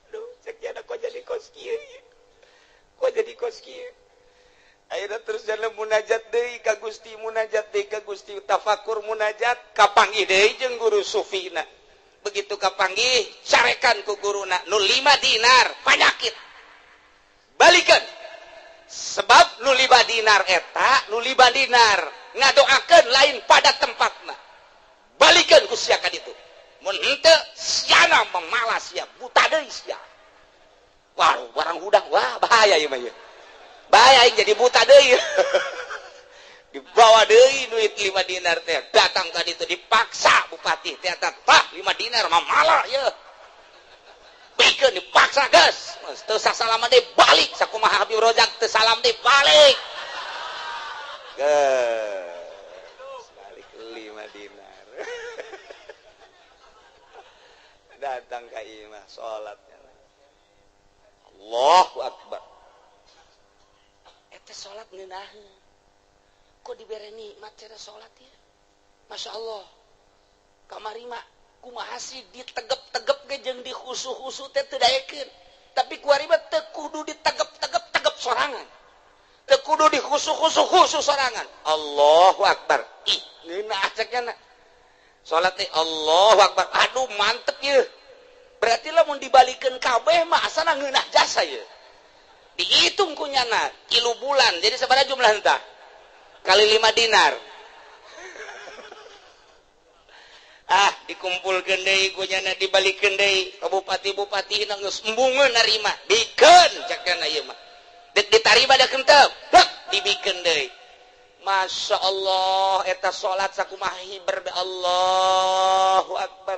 [SPEAKER 1] Aduh, cek jana kok jadi kos kieu. Kok jadi kos kieu. Akhirna terus jalan munajat deui ka Gusti, munajat deui ka Gusti, tafakur munajat kapanggih deui jeung guru sufina. Begitu kapanggih carekan ku guruna nu 5 dinar panyakit. Balikeun. Sebab nu 5 dinar eta nu 5 dinar ngadoakeun lain pada tempatna. Balikeun ku sia ka ditu. Mun henteu siana memalas sia, buta deui sia. Wah, barang hudang, wah bahaya ieu mah ieu. Bahaya aing jadi buta deui. Dibawa deui duit 5 dinar teh, datang ka ditu dipaksa bupati teh eta tah 5 dinar mamala ieu. Bikeun dipaksa geus. Teu sasalaman deui balik sakumaha Habib Rozak teu salam deui balik. Geus balik 5 dinar. Datang ka imah salat. Allahu akbar. Eta salat ngeunaheun. Kok dibere nikmat cara salat ieu? Masya Allah. Kamari mah kumaha sih ditegep-tegep ge jeung dikhusu-khusu teh teu daekeun. Tapi kuari mah teu kudu ditegep-tegep tegep sorangan. Teu kudu dikhusu-khusu khusu sorangan. Allahu akbar. Ih, ngeunah cekna. Salat teh Allahu akbar. Aduh mantep ieu. Berarti lamun dibalikeun kabeh mah asana ngeunah jasa ieu. Dihitung ku nyana 3 bulan. Jadi sabaraha jumlah entah? Kali 5 dinar. Ah, dikumpulkeun deui ku nyana dibalikeun deui ka bupati-bupati na geus embungeun narima. Bikeun cekna ieu mah. Dek ditarima da kenteu. Dek dibikeun deui. Masya Allah eta salat sakumaha hiber be Allahu akbar.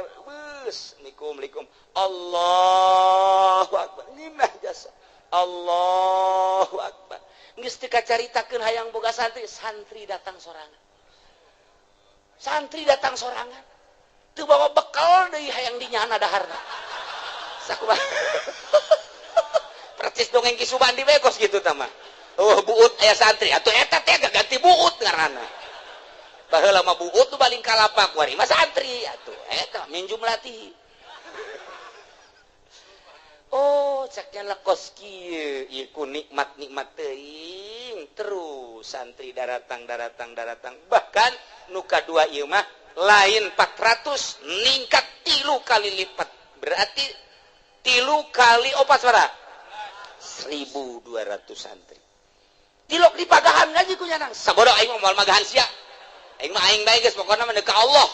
[SPEAKER 1] Assalamualaikum. Allahu akbar. Ngeunah jasa. Allahu akbar. Geus teu kacaritakeun hayang boga santri, santri datang sorangan. Santri datang sorangan. Teu bawa bekal deui hayang dinyana daharna. Sakumaha. Percis dongeng Ki Subandi we kos kitu tah mah. Oh, buut aya santri atuh eta teh ganti buut ngaranna. Baheula mah buut tuh baling kalapa kuari mah santri atuh eta minjum latih. Oh, caknya lekos kieu ieu ku nikmat-nikmat teuing terus santri daratang daratang daratang bahkan nu kadua ieu mah lain 400 ningkat 3 kali lipat. Berarti 3 kali 4 sabaraha? 1200 santri. Tilok dipagahan ngaji ku nyanang. Sabodo aing mah moal magahan sia. Aing mah aing bae geus pokona mah ka Allah.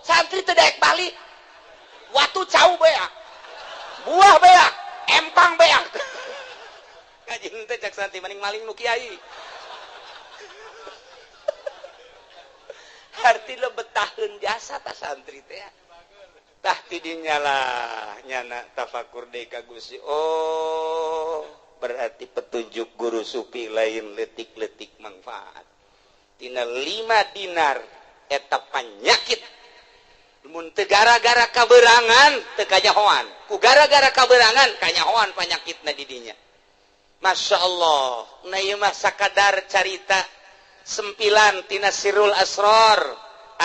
[SPEAKER 1] Santri teu daek balik. Watu cau beak. Buah beak, empang beak. Ngaji henteu cak santri maning maling nu kiai. Artinya betaheun jasa ta santri teh. Tah tidinya lah nyana tafakur deui ka Gusti. Oh, berarti petunjuk guru sufi lain letik-letik manfaat. Tina 5 dinar eta panyakit. Mun teu gara-gara kaberangan teu kanyahoan. Ku gara-gara kaberangan kanyahoan panyakitna di dinya. Masya Allah, nah ieu mah sakadar carita sempilan tina Sirrul Asror,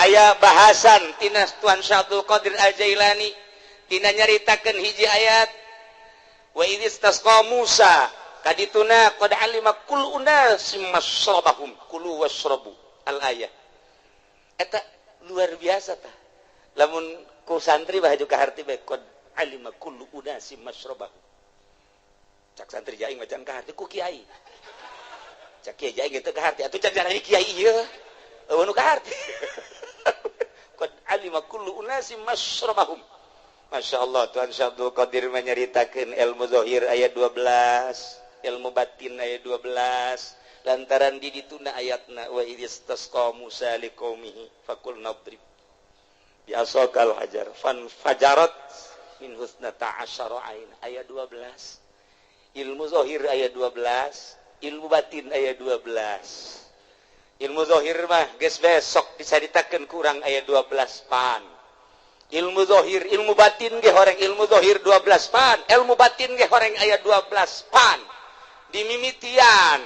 [SPEAKER 1] aya bahasan tina Tuan Syekh Abdul Qadir Al-Jailani tina nyaritakeun hiji ayat wa idz istasqa Musa kadituna qad alima kullu unasim masrabahum kulu wasrabu al ayat. Eta luar biasa tah. Lamun ku santri bahaju ka harti bae qad alima kullu unasim masrabahum. Cak santri jaing macan ka harti ku kiai. Cak kiai jaing teu ka harti atuh cak jarani kiai ieu. Eueuh nu ka harti. Qad alima kullu unasim masrabahum. Masya Allah, Tuhan Syekh Abdul Qadir menyeritakan ilmu zahir ayat 12, ilmu batin ayat 12, lantaran di dituna ayatna wa idz istasqa Musa liqaumihi faqul nadrib bi asaqal hajar fan fajarat min husnata asyara ain ayat 12. Ilmu zahir ayat 12, ilmu batin ayat 12. Ilmu zahir mah geus besok dicaritakeun kurang ayat 12 pan. Ilmu zahir, ilmu batin ge horeng ilmu zahir 12 pan, ilmu batin ge horeng ayat 12 pan. Dimimitian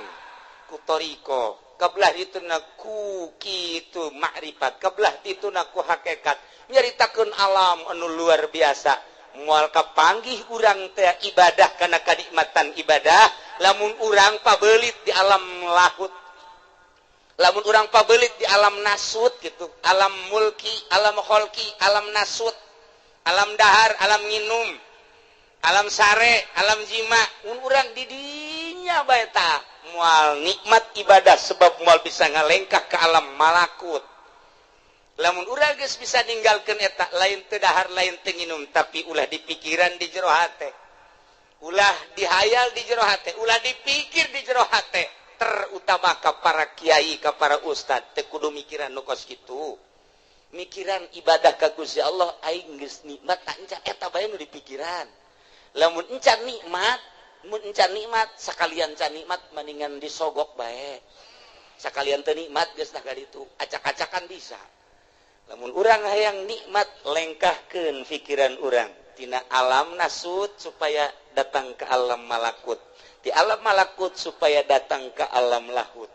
[SPEAKER 1] ku toriko, kebelah dituna ku kitu makrifat, kebelah dituna ku hakikat, nyaritakeun alam anu luar biasa. Moal kapanggih urang teh ibadah kana kanikmatan ibadah, lamun urang pabelit di alam lahut. Lamun urang pabelit di alam nasut gitu, alam mulki, alam kholki, alam nasut, alam dahar, alam nginum, alam sare, alam jima. Mun urang didinya bae tah moal nikmat ibadah sebab moal bisa ngalengkah ke alam malakut. Lamun urang geus bisa ninggalkeun eta lain teu dahar lain teu nginum, tapi ulah dipikiran di jero hate, ulah dihayal di jero hate, ulah dipikir di jero hate. Terutama ka para kiai, ka para ustad teu kudu mikiran nu kos kitu. Mikiran ibadah ka Gusti Allah aing geus nikmat tak encan eta bae nu dipikiran. Lamun encan nikmat, mun encan nikmat sakalian can nikmat mendingan disogok bae. Sakalian teu nikmat geus tah ka ditu, acak-acakan bisa. Lamun urang hayang nikmat lengkahkeun pikiran urang tina alam nasut supaya datang ke alam malakut. Di alam malakut supaya datang ke alam lahut.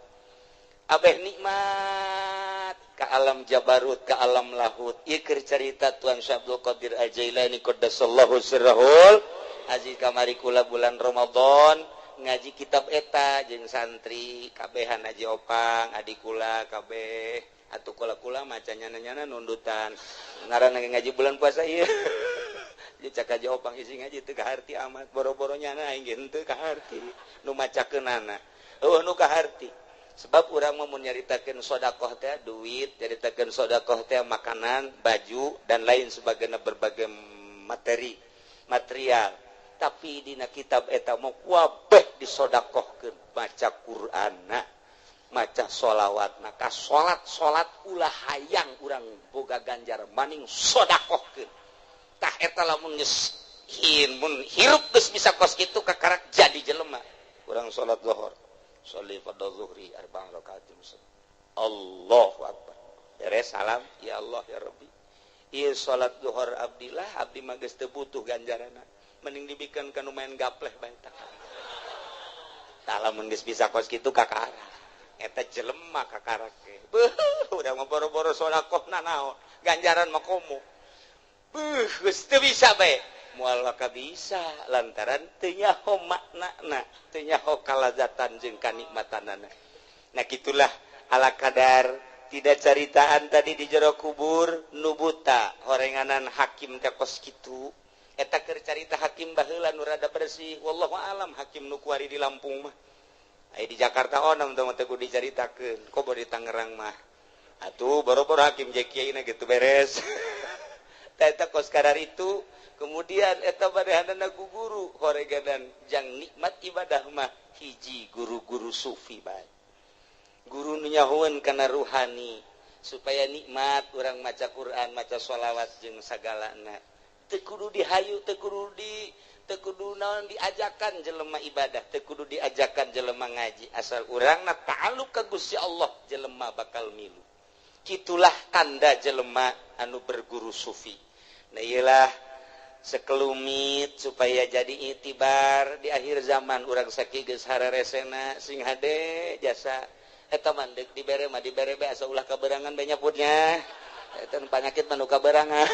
[SPEAKER 1] Abeh nikmat ke alam jabarut, ke alam lahut. Ieu keur carita Tuan Syekh Abdul Qadir Al-Jailani qaddasallahu sirrahul aziz. Kamari kula bulan Ramadan ngaji kitab eta jeung santri kabehan Haji Opang, adik kula kabeh. Atuh kula-kula maca nyana-nyana nundutan. Ngaranna ngaji bulan puasa ieu. Jadi cak Haji Opang isi ngaji teu kaharti amat, boro-boro nyana aing ge henteu kaharti nu macakeunana. Eueuh nu kaharti. Sebab urang mah mun nyaritakeun sedekah teh duit, nyaritakeun sedekah teh makanan, baju dan lain sebagainya berbagai materi, material. Tapi dina kitab eta mah kabeh disodakohkeun, maca Qur'anna, maca sholawatna, ka salat-salat ulah hayang urang boga ganjar maning sodakohkeun. Tah eta lamun geus mun hirup geus bisa kos kitu kakarak jadi jelema. Urang salat zuhur, sholli fardhu zuhri arba'an rakaatin. Allahu akbar. Beres salam, ya Allah ya Rabbi. Ieu salat zuhur abdillah, abdi mah geus teu butuh ganjaranna. Mending dibikeun ka nu main gapleh bae tah. Tah lamun geus bisa kos kitu kakarak. Eta jelema kakarak ge. Beuh, urang mah boro-boro sedekahna naon, ganjaran mah komo. Beuh, geus teu bisa bae. Moal maka bisa lantaran teu nyaho maknana, teu nyaho kalazatan jeung kanikmatanana. Nah gitulah ala kadar tidak caritaan tadi di jero kubur nubuta horenganan hakim teh kos kitu. Eta keur carita hakim baheula nu rada bersih, wallahu alam hakim nu kuari di Lampung mah. Aya di Jakarta onam teh mah teu kudu dicaritakeun, komo di Tangerang mah. Atuh boro-boro hakim jeung kiai na gitu beres. Eta kos kadar itu kemudian eta badehanana ku guru horeganan jang nikmat ibadah mah hiji guru-guru sufi bae. Guru nu nyahoeun kana ruhani, Supaya nikmat urang maca Quran, maca sholawat jeung sagalana. Teu kudu dihayu, teu kudu di teu kudu naon diajakan jelema ibadah, teu kudu diajakan jelema ngaji, asal urangna ta'alluq ka Gusti Allah jelema bakal milu. Kitulah tanda jelema anu berguru sufi. Nah iyalah sekelumit supaya jadi itibar di akhir zaman urang sakieu geus hareresena sing hade jasa eta mandek dibere mah dibere bae asa ulah kaberangan bae nyaputnya eta panyakit mah nu kaberangan.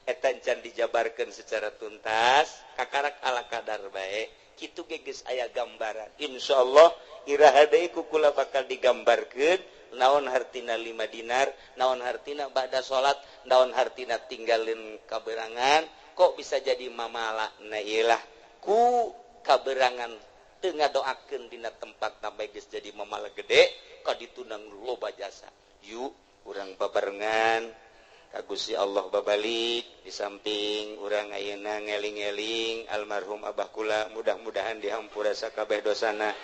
[SPEAKER 1] Eta can dijabarkeun secara tuntas kakarak ala kadar bae kitu ge geus aya gambaran. Insyaallah iraha deui ku kula bakal digambarkeun naon hartina 5 dinar, naon hartina ba'da salat, naon hartina tinggalin kaberangan kok bisa jadi mamala. Nah iyalah ku kaberangan teu ngadoakeun dina tempat sampai geus jadi mamala gede ka ditunang loba jasa. Yuk urang babarengan ka Gusti Allah babalik di samping urang ayeuna ngeling-eling almarhum abah kula mudah-mudahan dihampura sakabeh dosana,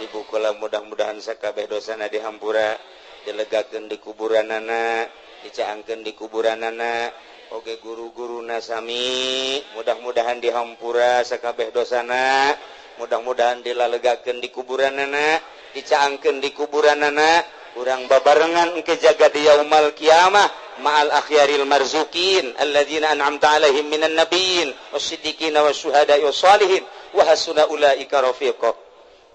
[SPEAKER 1] ibu kula mudah-mudahan sakabeh dosana dihampura, dilegakeun di kuburanana, dicaangkeun di kuburanana. Oge guru-guruna sami mudah-mudahan dihampura sakabeh dosana, mudah-mudahan dilalegakeun di kuburanana, dicaangkeun di kuburanana. Urang babarengan engke jaga di yaumal kiamah ma'al akhyaril marzukin alladzina an'amta alaihim minan nabiyyin wasiddiqina wasyuhada'i wassalihin wa hasuna ulaika rafiqa.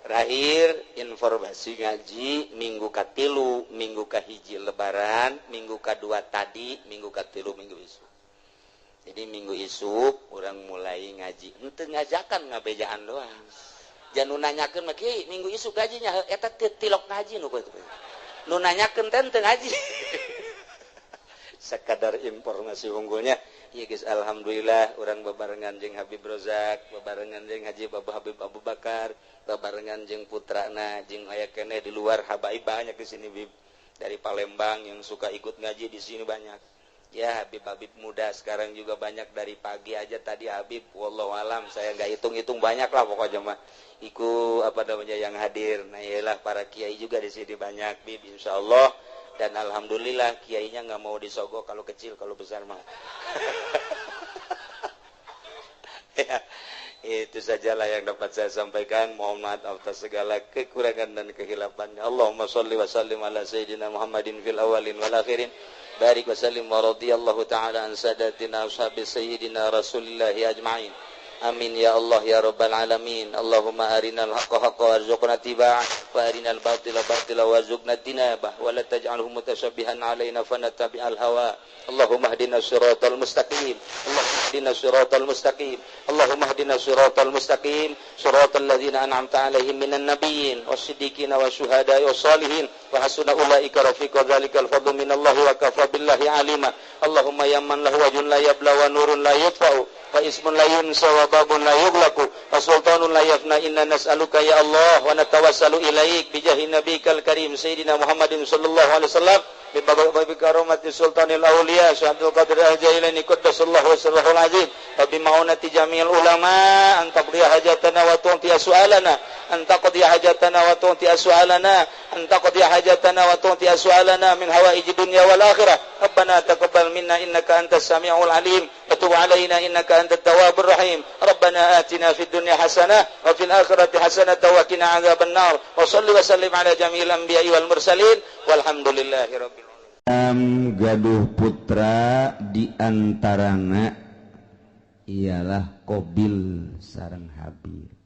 [SPEAKER 1] Terakhir informasi ngaji minggu katilu, minggu kahiji lebaran, minggu kadua tadi, minggu katilu, minggu isuk. Jadi minggu isuk urang mulai ngaji. Henteu ngajakan ngabejaan doang. Jangan nu nanyakeun mah kieu minggu isuk gajinya eta tilok ngaji nu kitu. Nu nanyakeun teh teu ngaji. Sekadar informasi unggulnya. Ya guys, alhamdulillah urang babarengan jeung Habib Rozak, babarengan jeung Haji Bapak Habib Abu Bakar, babarengan jeung putrana, jeung aya keneh di luar habaib banyak di sini Bib. Dari Palembang yang suka ikut ngaji di sini banyak. Ya Habib-habib muda sekarang juga banyak dari pagi aja tadi Habib, wallahu alam saya nggak hitung-hitung banyak lah pokoknya mah. Iku apa namanya yang hadir. Nah iyalah para kiai juga di sini banyak Bib insyaallah. Dan alhamdulillah kiainya nggak mau disogok kalau kecil, kalau besar mah. Ya, itu sajalah yang dapat saya sampaikan. Mohon maaf atas segala kekurangan dan kehilapannya. Allahumma sholli wa sallim ala sayyidina Muhammadin fil awalin wal akhirin. Barik wa sallim wa radiyallahu ta'ala an sadatina ashabi sayyidina Rasulillahi ajma'in. Amin ya Allah ya Rabbal Alamin. Allahumma arinal haqqa haqqa warzuqna tiba'ah wa arinal batila batila warzuqna tinabah wa la taj'alhu mutashabbihan alaina fanattabi'al hawa. Allahumma hdina siratal mustaqim. Allahumma hdina siratal mustaqim. Allahumma hdina siratal mustaqim. Siratal ladzina an'amta alaihim minan nabiyyin wasiddiqina wasyuhada'i wassalihin wa hasuna ulaika rafiqa. Dzalikal fadlu minallahi wa kafa billahi alima. Allahumma ya man lahu wajhun la yabla wa nurun la yutfa'u wa ismun la yunsa wa babun la yughlaqu wa sultanun la yafna. Inna nas'aluka ya Allah wa natawassalu ilaik bi jahi nabikal karim sayyidina Muhammadin sallallahu alaihi wasallam bi karamati sultanil awliya Syekh Abdul Qadir Al-Jailani qaddasallahu sirrahul azim wa bi ma'unati jami'il ulama an taqdiya hajatana wa tu'tiya su'alana an taqdiya hajatana wa tu'tiya su'alana an taqdiya hajatana wa tu'tiya su'alana min hawaiji dunya wal akhirah. Rabbana taqabbal minna innaka antas samiul alim wa tub alaina innaka antat tawwabur rahim. Rabbana atina fid dunya hasanah wa fil akhirati hasanah wa qina adzaban nar. Wa salli wa sallim ala jami'il anbiya'i wal mursalin walhamdulillahi rabbil alamin.
[SPEAKER 2] Gaduh putra di antarana ialah Qabil sareng Habil.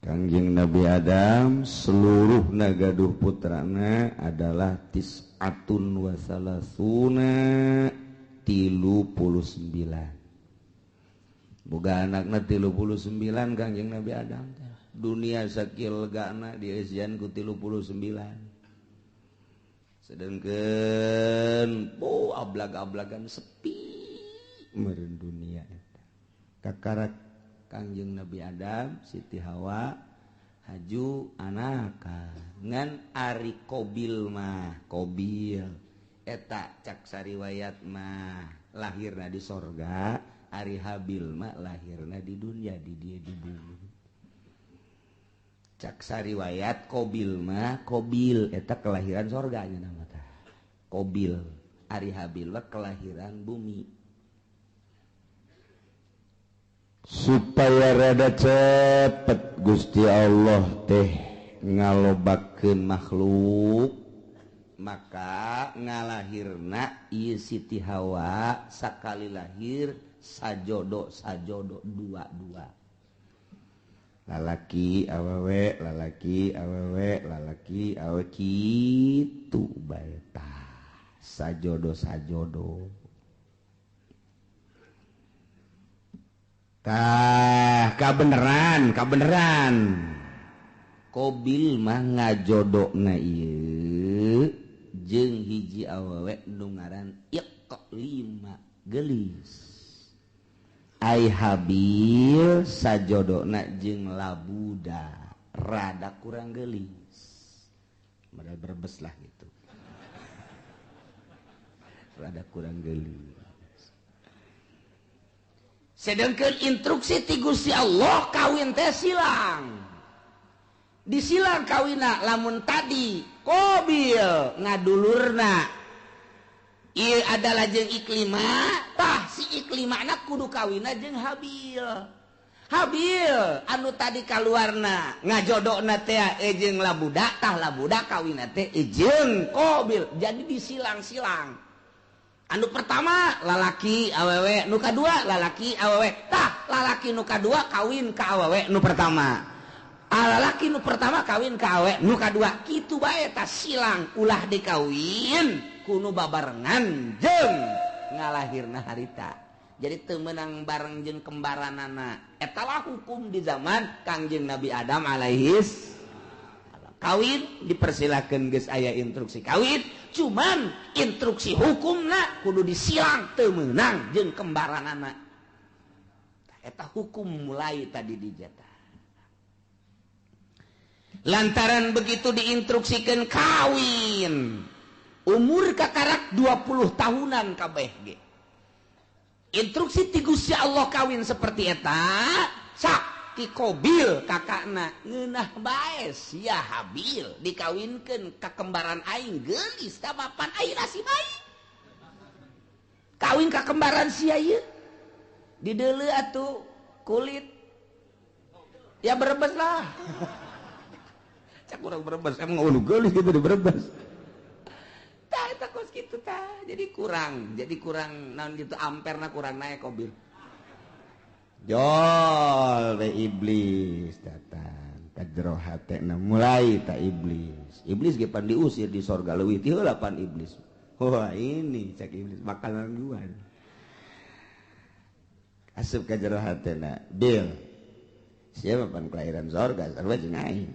[SPEAKER 2] Kangjeng Nabi Adam seluruh gaduh putrana adalah tis'atun wa salasuna 39. Boga anakna 39 Kangjeng Nabi Adam. Dunia sakieu legana dieusian ku 39. Sedangkan ablag-ablagan sepi meureun dunia eta. Kakarak Kangjeng Nabi Adam, Siti Hawa haju anaka ngan ari Qabil mah, Qabil eta cak sariwayat mah lahirna di sorga, ari Habil mah lahirna di dunia, di dia di bumi.
[SPEAKER 1] Caksa riwayat Qabil mah Qabil eta kelahiran sorga nya nama tah. Qabil ari Habil mah kelahiran bumi.
[SPEAKER 2] Supaya rada cepet Gusti Allah teh ngalobakeun makhluk maka ngalahirna ieu Siti Hawa sakali lahir sajodo sajodo dua-dua. Lalaki awewe lalaki awewe lalaki awewe kitu bae tah sajodo sajodo tah kabeneran kabeneran Qabil mah ngajodona ieu jeung hiji awewe nu ngaran Iqlima geulis. Ai Habil sajodona jeung Labuda rada kurang geulis modal berbes lah gitu rada kurang geulis.
[SPEAKER 1] Sedangkan instruksi ti Gusti Allah kawin teh silang disilang kawina lamun tadi Qabil ngadulurna ieu adalah jeung Iklima tah si Iklimana kudu kawina jeung Habil. Habil anu tadi kaluarna ngajodona teh jeung Labuda tah Labuda kawina teh jeung Qabil. Jadi disilang-silang. Anu pertama lalaki awewe, nu kadua lalaki awewe. Tah lalaki nu kadua kawin ka awewe nu pertama. Lalaki nu pertama kawin ka awewe nu kadua. Kitu bae tah silang ulah dikawin kuno babarengan jeung ngalahirna harita. Jadi teu meunang bareng jeung kembaranana. Eta lah hukum di zaman Kangjeng Nabi Adam alaihis salam. Kawin dipersilakeun geus aya instruksi kawin, cuman instruksi hukumna kudu disilang teu meunang jeung kembaranana. Eta hukum mulai tadi dijata. Lantaran begitu diinstruksikeun kawin umur kakarak 20 tahunan kabeh ge. Instruksi ti Gusti Allah kawin seperti eta, sak ti Qabil kakakna ngeunah bae sia Habil dikawinkeun ka kembaran aing geulis ka mapan aing nasib aing. Kawin ka kembaran sia ieu. Dideuleu atuh kulit. Ya berebes lah.
[SPEAKER 2] Cak urang berebes emang ulu geulis gitu di berebes.
[SPEAKER 1] Eta kos kitu tah jadi kurang naon gitu amperna kurang naik Qabil.
[SPEAKER 2] Jol we iblis datang ka jero hatena mulai ta iblis. Iblis ge pan diusir di sorga leuwih ti heula pan iblis. Wah ini cek iblis makanan gua. Asup ka jero hatena, Bil. Siapa pan kelahiran sorga sarua jeung aing.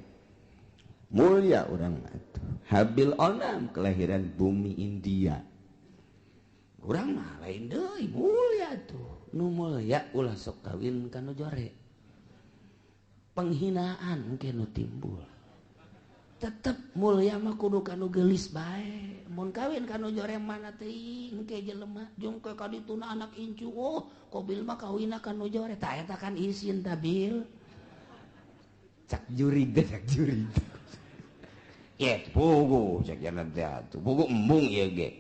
[SPEAKER 2] Mulia urang atuh. Habil onam kelahiran bumi India.
[SPEAKER 1] Urang mah lain deui mulia tuh. Nu mulia ulah sok kawin ka nu jore. Penghinaan engke nu timbul. Tetep mulia mah kudu ka nu geulis bae. Mun kawin ka nu jore mana teuing engke jelema jeung ke ka dituna anak incu. Oh, Qabil mah kawinna ka nu jore. Tah eta kan isin ta Bil.
[SPEAKER 2] Cak jurig teh cak jurig. Ye, pugu cek jalan teh atuh. Pugu embung ieu ge.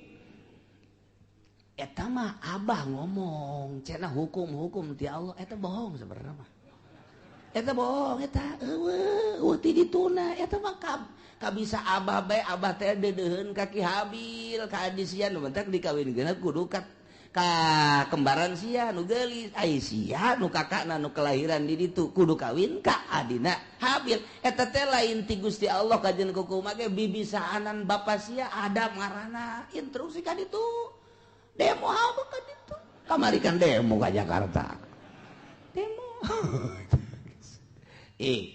[SPEAKER 1] Eta mah abah ngomong, cenah hukum-hukum ti Allah eta bohong sebenarnya mah. Eta bohong eta eueuh ti dituna eta mah kabisa abah bae abah teh deudeuheun ka Ki Habil ka adi sia nu bentak dikawinkeun kudu ka kembaran sia nu geulis ai sia nu kakakna nu kelahiran di ditu kudu kawin ka adina Habil. Eta teh lain ti Gusti Allah kajen kukumaha ge bibisaanan bapa sia Adam ngaranna instruksi ka ditu demo apa ka ditu kamari kan demo ka Jakarta demo.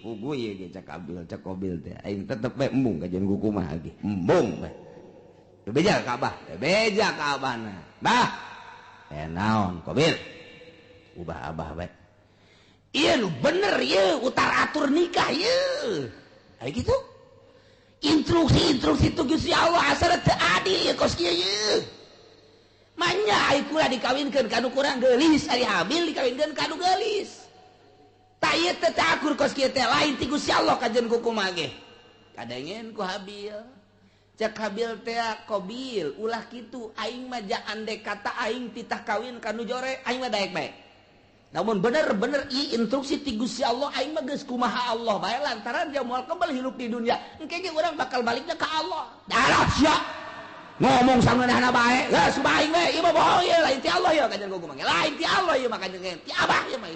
[SPEAKER 2] Pugu ieu ge cak Abil cak Qabil teh aing tetep bae embung kajen kukumaha ge embung bae. Beja ka abah beja ka abahna bah naon Qabil ubah abah bae
[SPEAKER 1] ieu nu bener ieu utar atur nikah ieu aya kitu instruksi-instruksi tu Gusti Allah asal teu adil ieu kos kieu ieu manya ai kula dikawinkeun ka nu kurang geulis ari Habil dikawinkeun ka nu geulis. Tak ieu teh teu akur kos kieu teh lain ti Gusti Allah kajen kukumaha ge. Kadengen ku Habil. Cek Habil teh Qabil ulah kitu aing mah ja andek kata aing titah kawin ka nu jore aing mah daek bae. Namun bener-bener i instruksi ti Gusti Allah aing mah geus kumaha Allah bae lantaran dia moal kebal hirup di dunia. Engke ge urang bakal baliknya ka Allah. Darah sia. Ngomong sangeunahna bae. Geus aing we ieu mah bohong ieu lain ti Allah ieu kajen kukumaha. Lain ti Allah ieu mah kajen ti Abah ieu mah.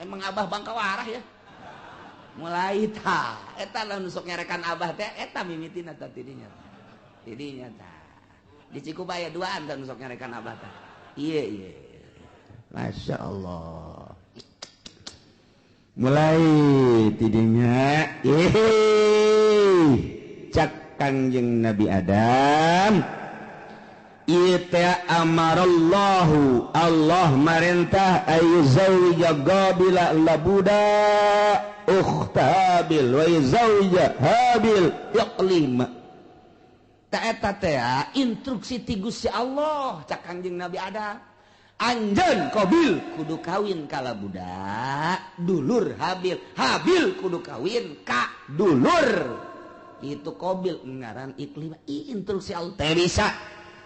[SPEAKER 1] Memang Abah bangka warah ya. Mulai ta eta lah nu sok nyarekan Abah teh eta mimitina tah tidinya. Tidinya tah. Di Cikubaya duaan tah nu sok nyarekan Abah tah. Ieu ieu. Masya Allah. Mulai tidinya cak Kangjeng Nabi Adam ieu teh amarallahu Allah marentah ayu zawija qabila labuda ukhta Habil wa zawija Habil iqlima. Ta eta teh instruksi ti Gusti Allah cak Kangjeng Nabi Adam. Anjeun Qabil kudu kawin ka labuda dulur Habil, Habil kudu kawin ka dulur itu Qabil ngaran Iqlima. Instruksi Allah teh bisa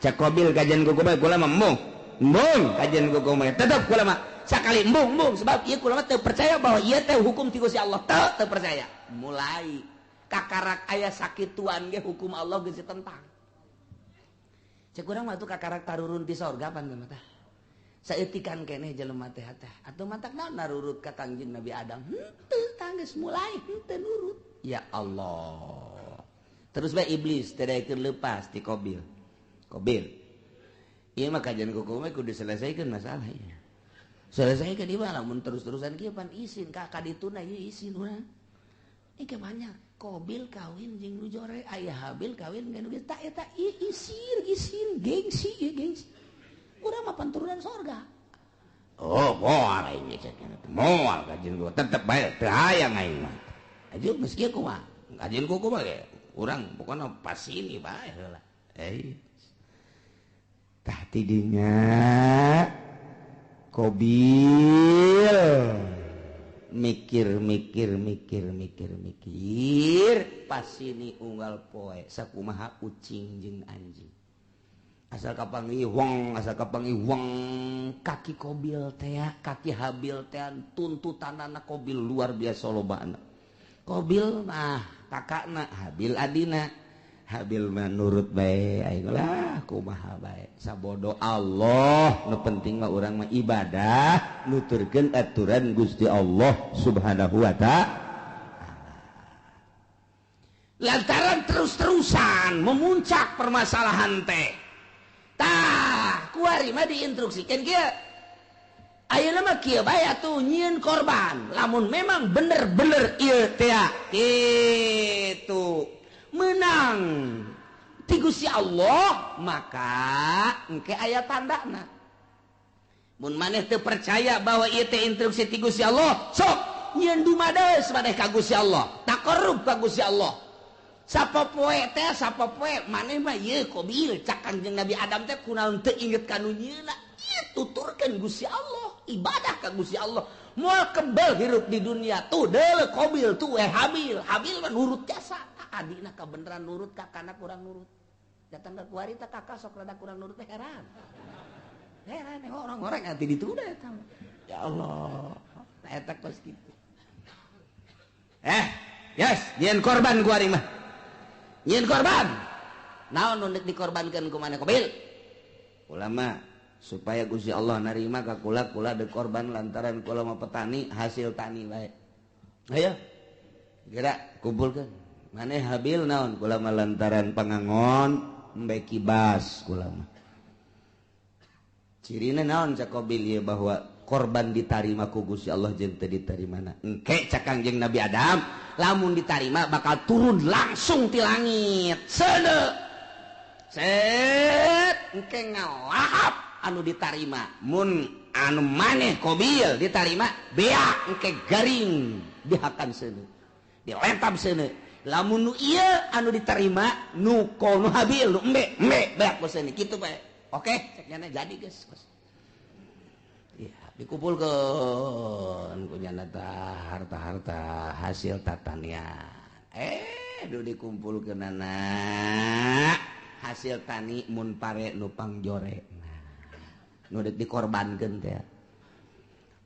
[SPEAKER 1] cak Qabil kajian kuku bae kula mah embung embung kajian kuku bae tetep kula mah sakali embung embung sebab ieu kula mah teu percaya bahwa ieu teh hukum ti Gusti Allah teu percaya. Mulai kakarak aya sakituan ge hukum Allah geus ditentang. Cek urang mah tuh kakarak tarurun ti sorga pan mah tah. Saeutikan keneh jelema teh teh atuh matak naon narurut ka Kangjeng Nabi Adam henteu tanggeus mulai henteu nurut. Ya Allah. Terus bae iblis teh daekeun leupas ti Qabil. Qabil. Ieu mah kajian kuku mah kudu diselesaikan masalah ieu. Selesaikan ieu mah lamun terus-terusan kieu pan isin ka kadituna ieu isin urang. Ieu banyak Qabil kawin jeung nu jore, aya Habil kawin jeung nu geus tah eta isin isin gengsi ieu gengsi. Urang mah turunan sorga. Oh, moal aing cek. Moal kajian kuku tetep bae teu hayang aing mah. Aju geus kieu kumaha? Kajian kuku mah ge urang pokona pas ini bae heula. Tah tidinya Qabil mikir mikir mikir mikir mikir pas ini unggal poe sakumaha ucing jeung anjing. Asal kapanggih wong, asal kapanggih wong kaki Qabil teh, kaki Habil teh tuntutanana Qabil luar biasa lobana. Qabil mah kakakna, Habil adina. Habil mah nurut bae aing lah kumaha bae. Sabodo Allah, nu penting mah urang mah ibadah, nuturkeun aturan Gusti Allah Subhanahu wa ta'ala. Lantaran terus-terusan memuncak permasalahan teh. Tah, kuari mah diinstruksikeun kieu. Ayeuna mah kieu bae atuh nyieun korban. Lamun memang bener-bener ieu teh kitu menang ti Gusti Allah, maka engke aya tandana. Mun maneh teu percaya bahwa ieu teh instruksi ti Gusti Allah, sok nyieun dumades maneh ka Gusti Allah, taqarrub ka Gusti Allah. Sapopoe teh sapopoe maneh mah ieu Qabil cak Kangjeng Nabi Adam teh kunaon teu inget ka nu nyieunna. Ieu tuturkeun Gusti Allah, ibadah ka Gusti Allah. Moal kebel hirup di dunia tuh deuleu Qabil tuh Habil. Habil mah nurut jasa. Adina kabeneran nurut kakana kurang nurut. Datang ke kuari teh kakak sok rada kurang nurut teh heran. Heran orang-orang nanti ditunda eta. Ya Allah. Nah eta kos kitu. Yes, nyieun korban kuari mah. Nyieun korban. Naon nu deuk dikorbankeun ku maneh Qabil? Ulama supaya Gusti Allah narima ka kula, kula deuk korban lantaran kula mah petani hasil tani bae. Ayo. Gerak kumpulkeun. Maneh Habil naon kula mah lantaran pangangon embe kibas kula mah. Cirina naon cak Qabil ieu bahwa korban ditarima ku Gusti Allah jeung teu ditarimana. Engke cak Kangjeng Nabi Adam lamun ditarima bakal turun langsung ti langit. Seuneu. Set engke ngalahap anu ditarima. Mun anu maneh Qabil ditarima beak engke garing dihakan seuneu. Dilentab seuneu. Lamun nu ieu anu diterima nu nu Habil nu embe embe beak ku seuneu kitu bae. Oke, cek nyana jadi geus. Iya, dikumpulkeun ku kunyana tah harta-harta hasil tatanian. Duh dikumpulkeunana hasil tani mun pare nu pangjorekna. Nu deuk dikorbankeun teh.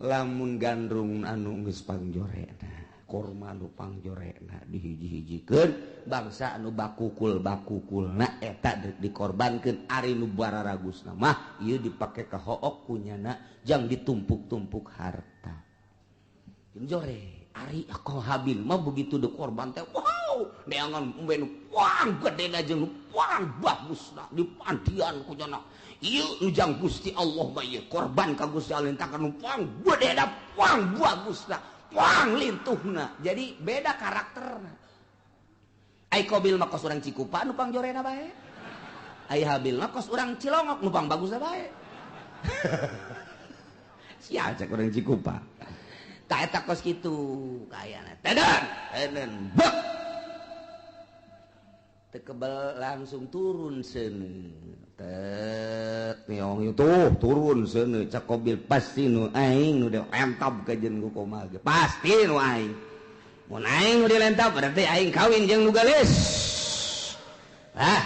[SPEAKER 1] Lamun gandrung anu geus pangjorekna, korma nu pangjorekna dihiji-hijikeun, bangsa anu bakukul-bakukulna eta deuk dikorbankeun. Ari nu bararagusna mah ieu dipake ka hook kunyana jang ditumpuk-tumpuk harta. Jore ari Habil mah begitu dikorban teh wow neangan embe nu pang gedena jeung nu pang bagusna dipandian kunyana. Ieu nu jang Gusti Allah mah ieu korban ka Gusti Allah takan nu pang gedena pang bagusna pang lintuhna. Jadi beda karakterna. Ai Qabil mah kos urang Cikupa nu pangjorena bae. Ai Habil mah kos urang Cilongok nu pang bagusna bae. Sia cek urang Cikupa. Tak eta kos kitu kayana. Teden, teden, bek. Tekebel langsung turun seuneu. Tet niong tuh turun seuneu cak Qabil pasti nu aing nu dilentab ka jeung ku komal ge. Pasti nu aing. Mun aing nu dilentab berarti aing kawin jeung nu geulis. Ah,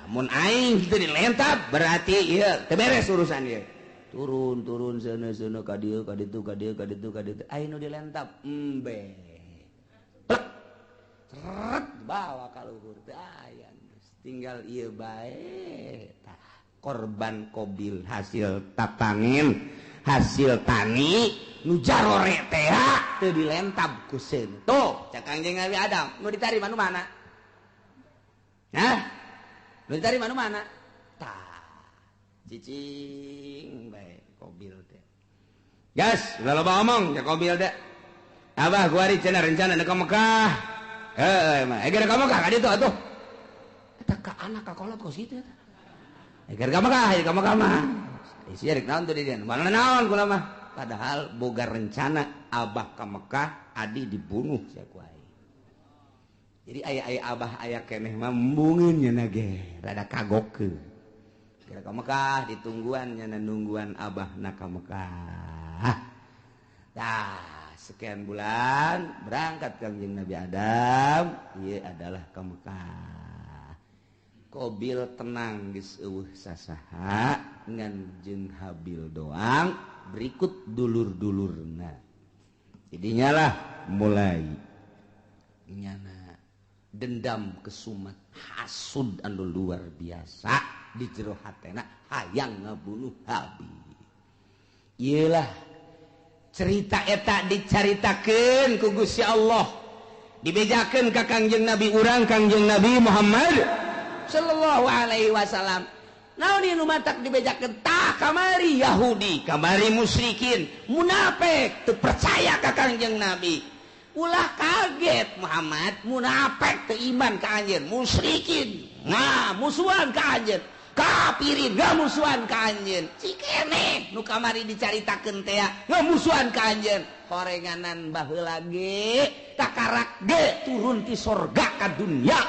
[SPEAKER 1] mun aing teu dilentab berarti ieu teu beres urusan ieu. Turun turun seuneu seuneu ka dieu ka ditu ka dieu ka ditu ka ditu aing nu dilentab embe. Plek. Seret bawa ka luhur teu aya geus tinggal ieu bae. Tah korban Qabil hasil tatanin hasil tani nu jarore teh teu dilentab ku seuneu. Tuh cak Kangjeng Nabi Adam nu ditarima nu mana? Hah? Nu ditarima nu mana? Tah cicing bae Qabil teh. Gas, ulah loba omong cak Qabil teh. Abah kuari cenah rencana ka Mekah. Heuh mah, eger ka Mekah ka ditu atuh. Eta ka anak ka kolot kos kitu eta. Eger ka Mekah, ka Mekah mah. Isi rek naon tuh di dieu? Mana naon kula mah. Padahal boga rencana abah ka Mekah, adi dibunuh sia ku aing. Jadi aya-aya abah aya keneh mah embungeun nya ge, rada kagokeun. Kira ka Mekah ditungguan nyana nungguan abah na ka Mekah. Tah, sekian bulan berangkat Kangjeng Nabi Adam, ieu adalah ka Mekah. Qabil tenang geus eueuh sasaha ngan jeung Habil doang, berikut dulur-dulurna. Jadinya lah mulai nyana dendam kesumat hasud anu luar biasa di jero hatena hayang ngabunuh Habil. Iyalah cerita eta dicaritakeun ku Gusti Allah, dibejakeun ka Kangjeng Nabi urang Kangjeng Nabi Muhammad sallallahu alaihi wasallam. Naon ieu nu matak dibejakeun? Tah kamari Yahudi, kamari musyrikin, munafik teu percaya ka Kangjeng Nabi. Ulah kaget Muhammad, munafik teu iman ka anjeun, musyrikin nah musuhan ka anjeun, kafirin ngamusuhan ka anjeun. Cikene nu kamari dicaritakeun teh ngamusuhan ka anjeun. Horenganan baheula ge takarak ge turun ti sorga ka dunya.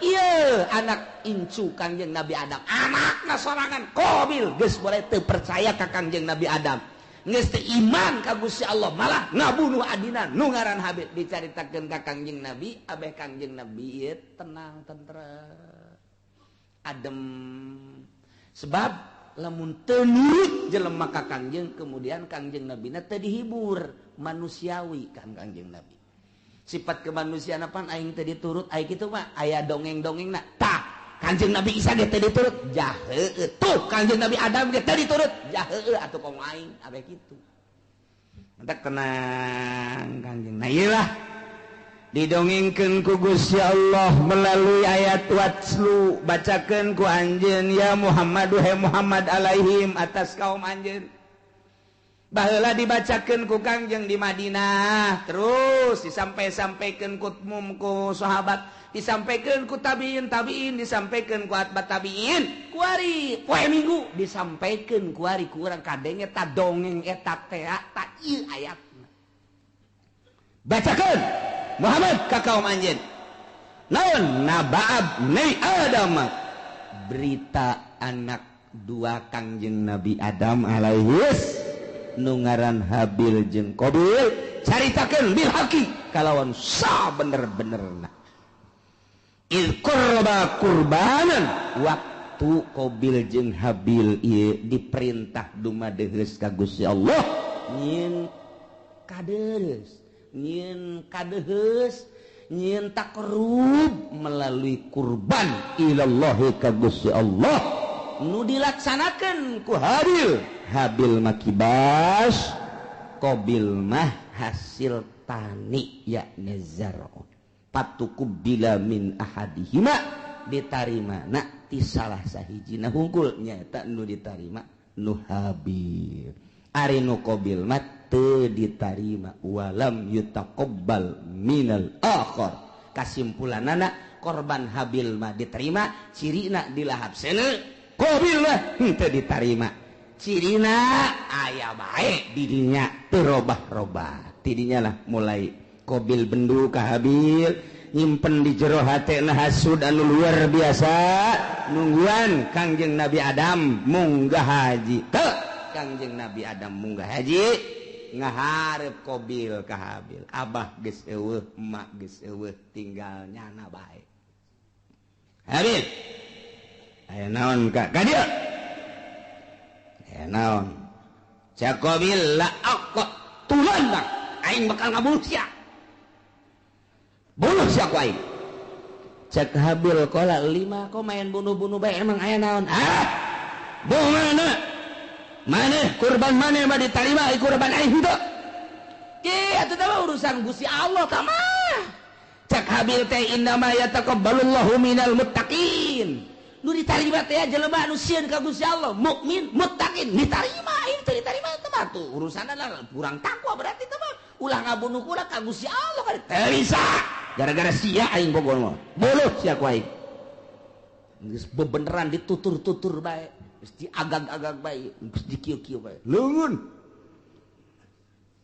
[SPEAKER 1] Ieu anak incu Kangjeng Nabi Adam, anakna sorangan Qabil geus boleh teu percaya ka Kangjeng Nabi Adam. Geus teu iman ka Gusti Allah, malah ngabunuh adina nu ngaran Habil. Dicaritakeun ka Kangjeng Nabi, abeh Kangjeng Nabi ieu tenang tentrem adem. Sebab lamun teu nurut jelema ka Kangjeng, kemudian Kangjeng Nabina teu dihibur, manusiawi kan Kangjeng Nabi. Sifat kemanusiaan apaan aing teu diturut, aing kitu mah aya dongeng-dongengna. Tah, Kangjeng Nabi Isa ge teu diturut, jaheueuh. Tuh Kangjeng Nabi Adam ge teu diturut, jaheueuh atuh komo aing abeh kitu. Mentak tenang Kangjeng. Nah ieu lah didongengkeun ku Gusti Allah melalui ayat watslu, bacakeun ku anjeun ya Muhammad duhe Muhammad alaihim atas kaum anjeun. Baheula dibacakeun ku Kangjeng di Madinah, terus disampai-sampaikeun ku mum ku sahabat, disampaikeun ku tabiin tabiin, disampaikeun ku atba tabiin, kuari poe Minggu disampaikeun kuari ku urang kadenge ta dongeng eta teh ta ieu ayatna. Bacakeun Muhammad ka kaum anjeun. Naon nabaab nei Adam, berita anak dua Kangjeng Nabi Adam alaihis. nu ngaran Habil jeung Qabil caritakeun bil haqi kalawan sabener-benerna. Iz qurba qurbanan waktu Qabil jeung Habil ieu diperintah dumadeheus ka Gusti Allah nyieun kadeus nyieun kadeheus nyieun takrub melalui kurban ilallahi ka Gusti Allah nu dilaksanakeun ku Habil. Habil mah kibas, Qabil mah hasil tani yakni zar'un. Patuqubila min ahadihima ditarima na ti salah sahijina hungkul nyaeta nu ditarima nu Habil. Ari nu Qabil mah teu ditarima walam yutaqabbal minal akhar. Kasimpulanana korban Habil mah diterima cirina dilahap seuneu, Qabil mah henteu ditarima cirina aya bae di dinya teu robah-robah. Tidinya lah mulai Qabil bendu ka Habil nyimpen di jero hatena hasud anu luar biasa nungguan Kangjeng Nabi Adam munggah haji. Teu Kangjeng Nabi Adam munggah haji ngaharep Qabil ka Habil, abah geus eueuh emak geus eueuh tinggal nyana bae. Habil aya naon ka ka dieu? Aya naon? Cak Qabil la aqtulan aing bakal ngabunuh sia. Bunuh sia ku aing. Cak Habil qala lima kok main bunuh-bunuh bae emang aya naon? Ah! Mana? Maneh kurban maneh mah ditarima kurban aing henteu. Ki atuh teh urusan Gusti Allah tah mah. Cak Habil teh innama yataqabbalullahu minal muttaqin. Nu ditarima teh jelema anu sieun ka Gusti Allah, mukmin, muttaqin, ditarima aing teh ditarima teh mah tuh urusanna lah kurang takwa berarti teh mah. Ulah ngabunuh kula ka Gusti Allah kan teu bisa. Gara-gara sia aing bogor mah. Buluh sia ku aing. Geus bebeneran ditutur-tutur bae, geus diagag-agag bae, geus dikieu-kieu bae. Leungeun.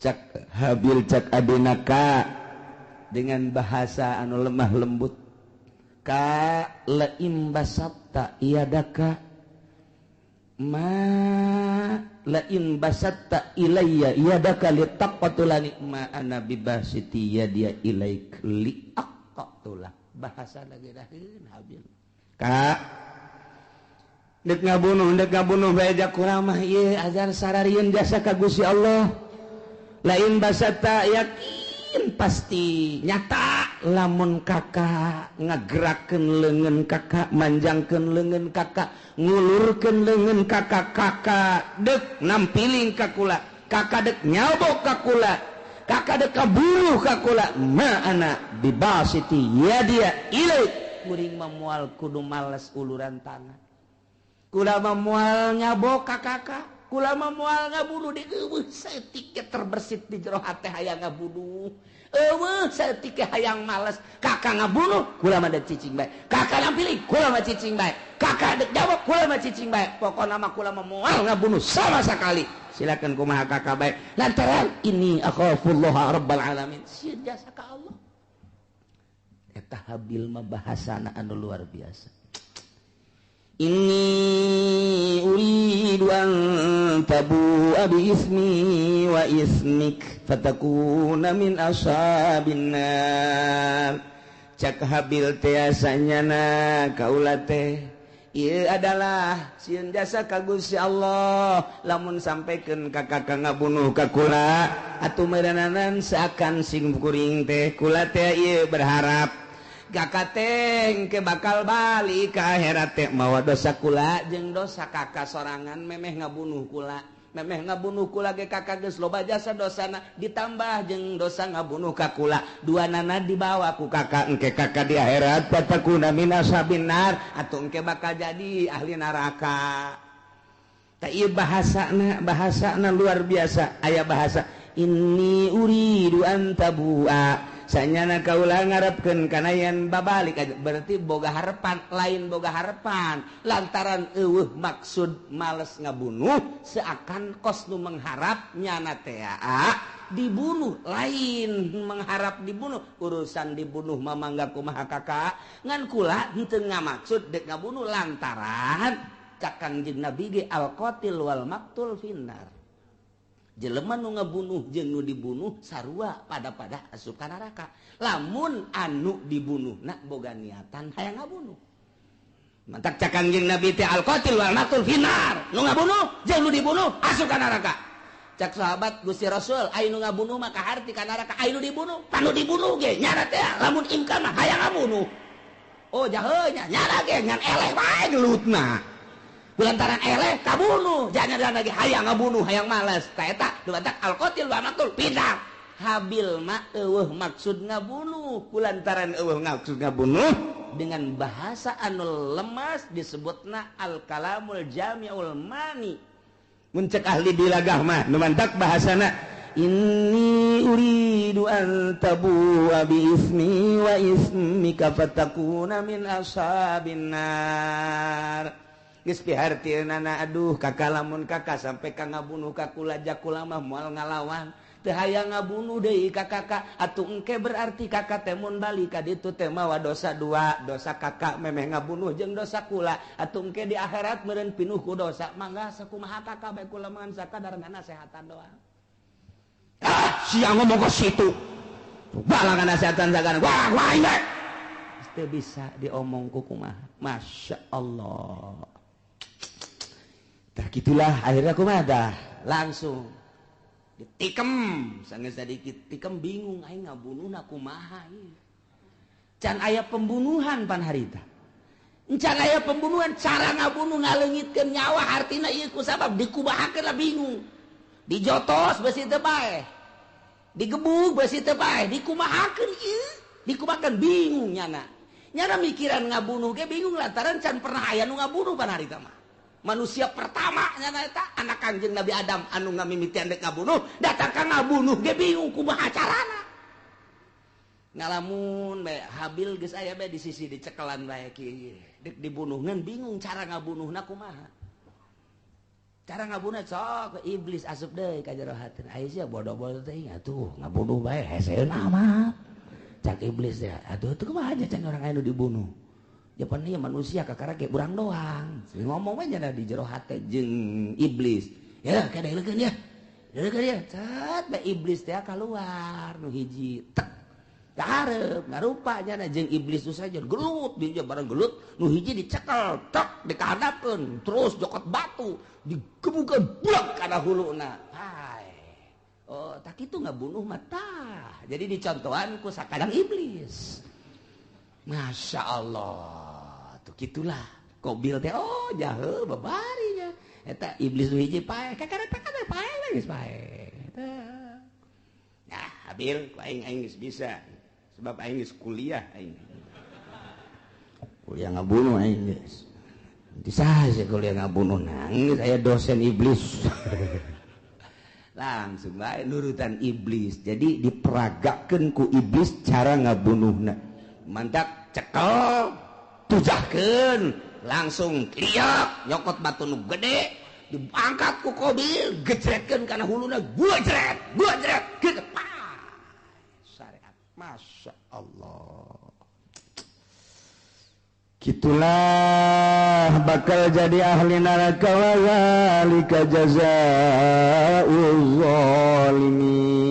[SPEAKER 1] Cak Habil cak adina ka dengan bahasa anu lemah lembut. Ka laim basatta iadaka ma lain basatta ilayya yadaka litaqtulani ma ana bibasiti yadia ilaik liaqtula. Bahasa lagi daheun Habil. Ka dek ngabunuh bae ja kuramah ieu azan sararieun jasa ka Gusti Allah. Lain basatta yakin pasti nyata lamun kakak ngagerakeun leungeun kakak, manjangkeun leungeun kakak, ngulurkeun leungeun kakak, kakak dek nampiling ka kula, kakak dek nyabok ka kula, kakak dek kaburuh ka kula, ma ana bibasiti yadia ilaik. Kuring mah moal kudu males uluran tangan, kula mah moal nyabok ka kakak, kula mah moal ngabunuh di eueuh saeutik ge terbersit di jero hate hayang ngabunuh. Eueuh saeutik ge hayang males, kakak ngabunuh kula mah dek cicing bae, kakak nampiling kula mah cicing bae, kakak dek jawab kula mah cicing bae, pokona mah kula mah moal ngabunuh sama sekali. Silakan kumaha kakak bae lantaran ini akhafullaha rabbal alamin, sieun jasa ka Allah. Eta Habil mah bahasana anu luar biasa. Inni uridu an tabu'a bi ismi wa ismik fatakuna min ashabin nar. Cak Habil teh asanyana kaula teh ieu adalah sieun jasa ka Gusti Allah lamun sampaikan ka kakak ngabunuh ka kula atuh meureunanan seakan sing kuring teh kula teh ieu berharap kakak teh ke bakal balik ke akhirat teh mawa dosa kula jeung dosa kakak sorangan memeh ngabunuh kula, memeh ngabunuh kula ge kakak geus loba jasa dosana ditambah jeung dosa ngabunuh ka kula, dua nana dibawa ku kakak engke kakak di akhirat fatakuna min ashabin nar atuh engke bakal jadi ahli neraka. Tah ieu bahasana, bahasana luar biasa. Aya bahasa inni uridu an tabua sanyana kaula ngarepkeun kana yen babalik aja, berarti boga harapan, lain boga harapan lantaran eueuh maksud males ngabunuh seakan kos nu mengharap nyana teh dibunuh, lain mengharap dibunuh, urusan dibunuh mah mangga kumaha kakak ngan kula henteu ngamaksud dek ngabunuh lantaran cak Kangjeng Nabi ge al qatil wal maktul finnar. Jelema nu ngabunuh jeung nu dibunuh sarua pada-pada asup ka neraka. Lamun anu dibunuh nak boga niatan hayang ngabunuh. Mantak cak Kangjeng Nabi teh al qatil wal maqtul finnar. Nu ngabunuh jeung nu dibunuh asup ka neraka. Cak sahabat Gusti Rasul, aya nu ngabunuh mah kaharti ka neraka, aya nu dibunuh, panu dibunuh ge nyana teh lamun imkan mah hayang ngabunuh. Oh jahe nya nyana ge ngan eleh wae gelutna. Kulantaran eleh kabunuh, jangan lagi hayang ngabunuh, hayang malas. Ta eta dumantak al qatil wal maqtul finnar. Habil mah eueuh maksud ngabunuh, kulantaran eueuh maksud ngabunuh dengan bahasa anu lemas disebutna al kalamul jami'ul mani. Mun cek ahli bilagah mah nu mantak bahasana inni uridu an tabu'a bi ismi wa ismika fatakuna min ashabin nar. Geus pihartieunana aduh kakak lamun kakak sampai ka ngabunuh ka kula jakula mah moal ngalawan. Teu hayang ngabunuh deui ka kakak atuh engke berarti kakak teh mun balik ka ditu teh mawa dosa dua, dosa kakak memeh ngabunuh jeung dosa kula atuh engke di akhirat meureun pinuh ku dosa. Mangga sakumaha kakak bae kula mah sakadar nasehatan doang. Ah sia ngomong ke situ. Balangan nasehatan sagana. Wah wah bae. Teu bisa diomong ku kumaha. Masya Allah. Tah gitulah akhirnya kumaha dah langsung ditikem sangat sedikit tikem bingung aing ngabunuhna kumaha ieu. Can aya pembunuhan pan harita. Can aya pembunuhan cara ngabunuh ngaleungitkeun nyawa artina ieu ku sabab dikubahakeun lah bingung. Dijotos besi teu paeh. Digebug besi teu paeh, dikumahakeun ieu, dikumahakeun bingung nyana. Nyana mikiran ngabunuh ge bingung lantaran can pernah aya nu ngabunuh pan harita mah. Manusia pertama nyana eta anak Kangjeng Nabi Adam anu ngamimitian dek ngabunuh, datang ka ngabunuh ge bingung kumaha carana. Ngalamun bae Habil geus aya bae di sisi dicekelan bae kieu. Dek dibunuh ngan bingung cara ngabunuhna kumaha. Cara ngabunuh sok iblis asup deui ka jero hatina. Aya sia bodoh-bodoh teh atuh ngabunuh bae heseuna mah. Cak iblis teh atuh teu kumaha aja can orang aya nu dibunuh. Japan ieu manusia kakara ge urang doang. Ngomong we nya di jero hate jeung iblis. Ya kada leukeun ya. Leukeun ya. Cet bae iblis teh kaluar nu hiji. Tek. Kahareup ngarupa nya jeung iblis tu saja gelut dia bareng gelut nu hiji dicekel tek dikahadapkeun terus jokot batu digebukeun blek kana huluna. Hai. Oh, tak kitu ngabunuh mah tah. Jadi dicontohan ku sakadang iblis. Masya Allah, tuh gitulah. Kobil teh, oh jahe babarinya. Eta iblis nu hiji paeh, kakara takana paeh geus paeh. Nah, Habil, ku aing aing geus bisa. Sebab aing geus kuliah aing. Kuliah ngabunuh aing geus. Bisa sih kuliah ngabunuh nangis aya dosen iblis. Langsung bae nurutan iblis. Jadi diperagakeun ku iblis cara ngabunuhna. Mantak cekel tujahkeun langsung liak nyokot batu nu gede diangkat ku Kobil gejretkeun kana huluna gua jret gitu syariat. Masya Allah
[SPEAKER 2] gitulah bakal jadi ahli neraka wa zalika jazaa'uz zalimin.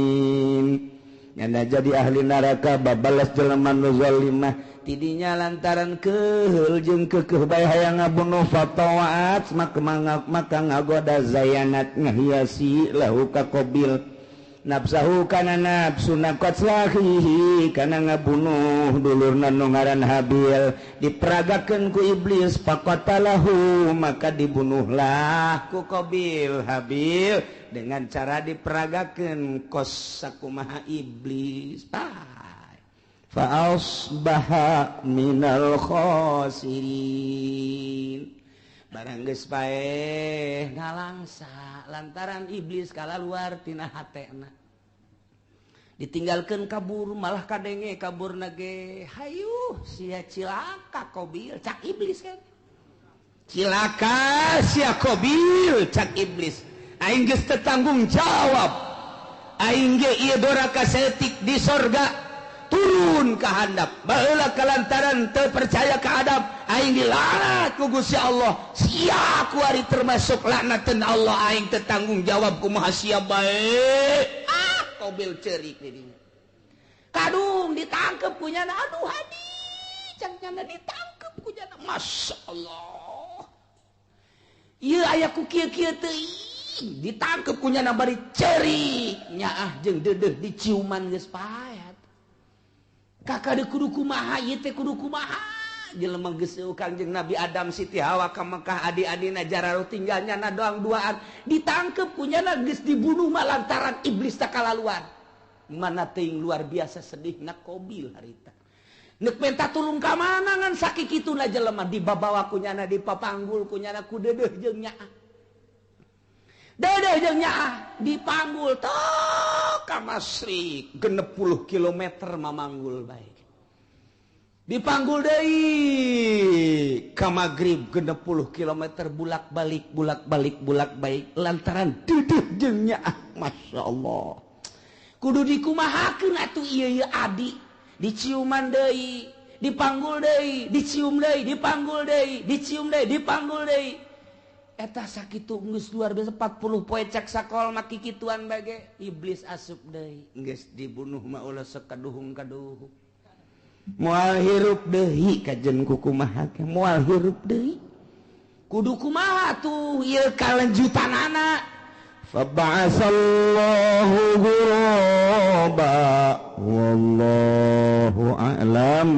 [SPEAKER 2] Nyana jadi ahli neraka babalas jelema nu zalimah tidinya lantaran keheul jeung keukeuh bae hayang ngabunuh fatawaat maka ngagoda zayanat ngahiasi lahu ka Qabil nafsahu kana nafsuna qatlahihi kana ngabunuh dulurna nu ngaran Habil diperagakeun ku iblis faqatalahu maka dibunuhlah ku Qabil Habil dengan cara diperagakeun kos sakumaha iblis. Fa asbaha minal khasirin. Barang geus paeh ngalangsa lantaran iblis kalaluar tina hatena. Ditinggalkeun kabur malah kadenge kaburna ge hayuh sia cilaka Qabil cak iblis kan. Cilaka sia Qabil cak iblis. Aing geus teu tanggung jawab. Aing ge ieu doraka saeutik di sorga. Turun
[SPEAKER 1] Turun ka handap baheula kalantaran teu percaya ka Adam aing dilaknat ku Gusti Allah. Sia kuari termasuk laknatan Allah, aing teu tanggung jawab kumaha sia bae. Ah, Kobil cerik di dinya. Kadung ditangkep ku nyana, aduh hadi cang nyana ditangkep ku nyana. Masya Allah, ieu aya ku kieu-kieu teuing ditangkep ku nyana bari cerik nyaah jeung deudeuh diciuman geus paet. Kakak de kudu kumaha ieu teh, kudu kumaha jelema geus Kangjeng Nabi Adam Siti Hawa ka Mekah, adi-adina jararo tinggal nyana doang duaan, ditangkep ku nyana geus dibunuh mah lantaran iblis takalaluan. Mana teuing luar biasa sedihna Kobil harita. Nek minta tulung ka mana ngan sakikituna jelema dibabawa ku nyana, dipapanggul ku nyana ku deudeuh jeung nyaah. Deudeuh jeung nyaah dipanggul tok ka Masrik 60 kilometer mamanggul bae. Dipanggul deui ka Magrib 60 kilometer bulak-balik bulak-balik bulak-balik lantaran deudeuh jeung nyaah. Masya Allah. Kudu dikumahakeun atuh ieu ieu adi, diciuman deui, dipanggul deui, dicium deui, dipanggul deui, dicium deui, dipanggul deui. Eta sakitu geus luar biasa 40 poe cek sakol mah kikituan bage iblis asup deui geus dibunuh mah ulah sekaduhung-kaduhung. Moal hirup deui kajen ku kumaha ge moal hirup deui. Kudu kumaha tuh ieu kalanjutanana.
[SPEAKER 2] Fab'asallahu ghuraba wallahu a'lam.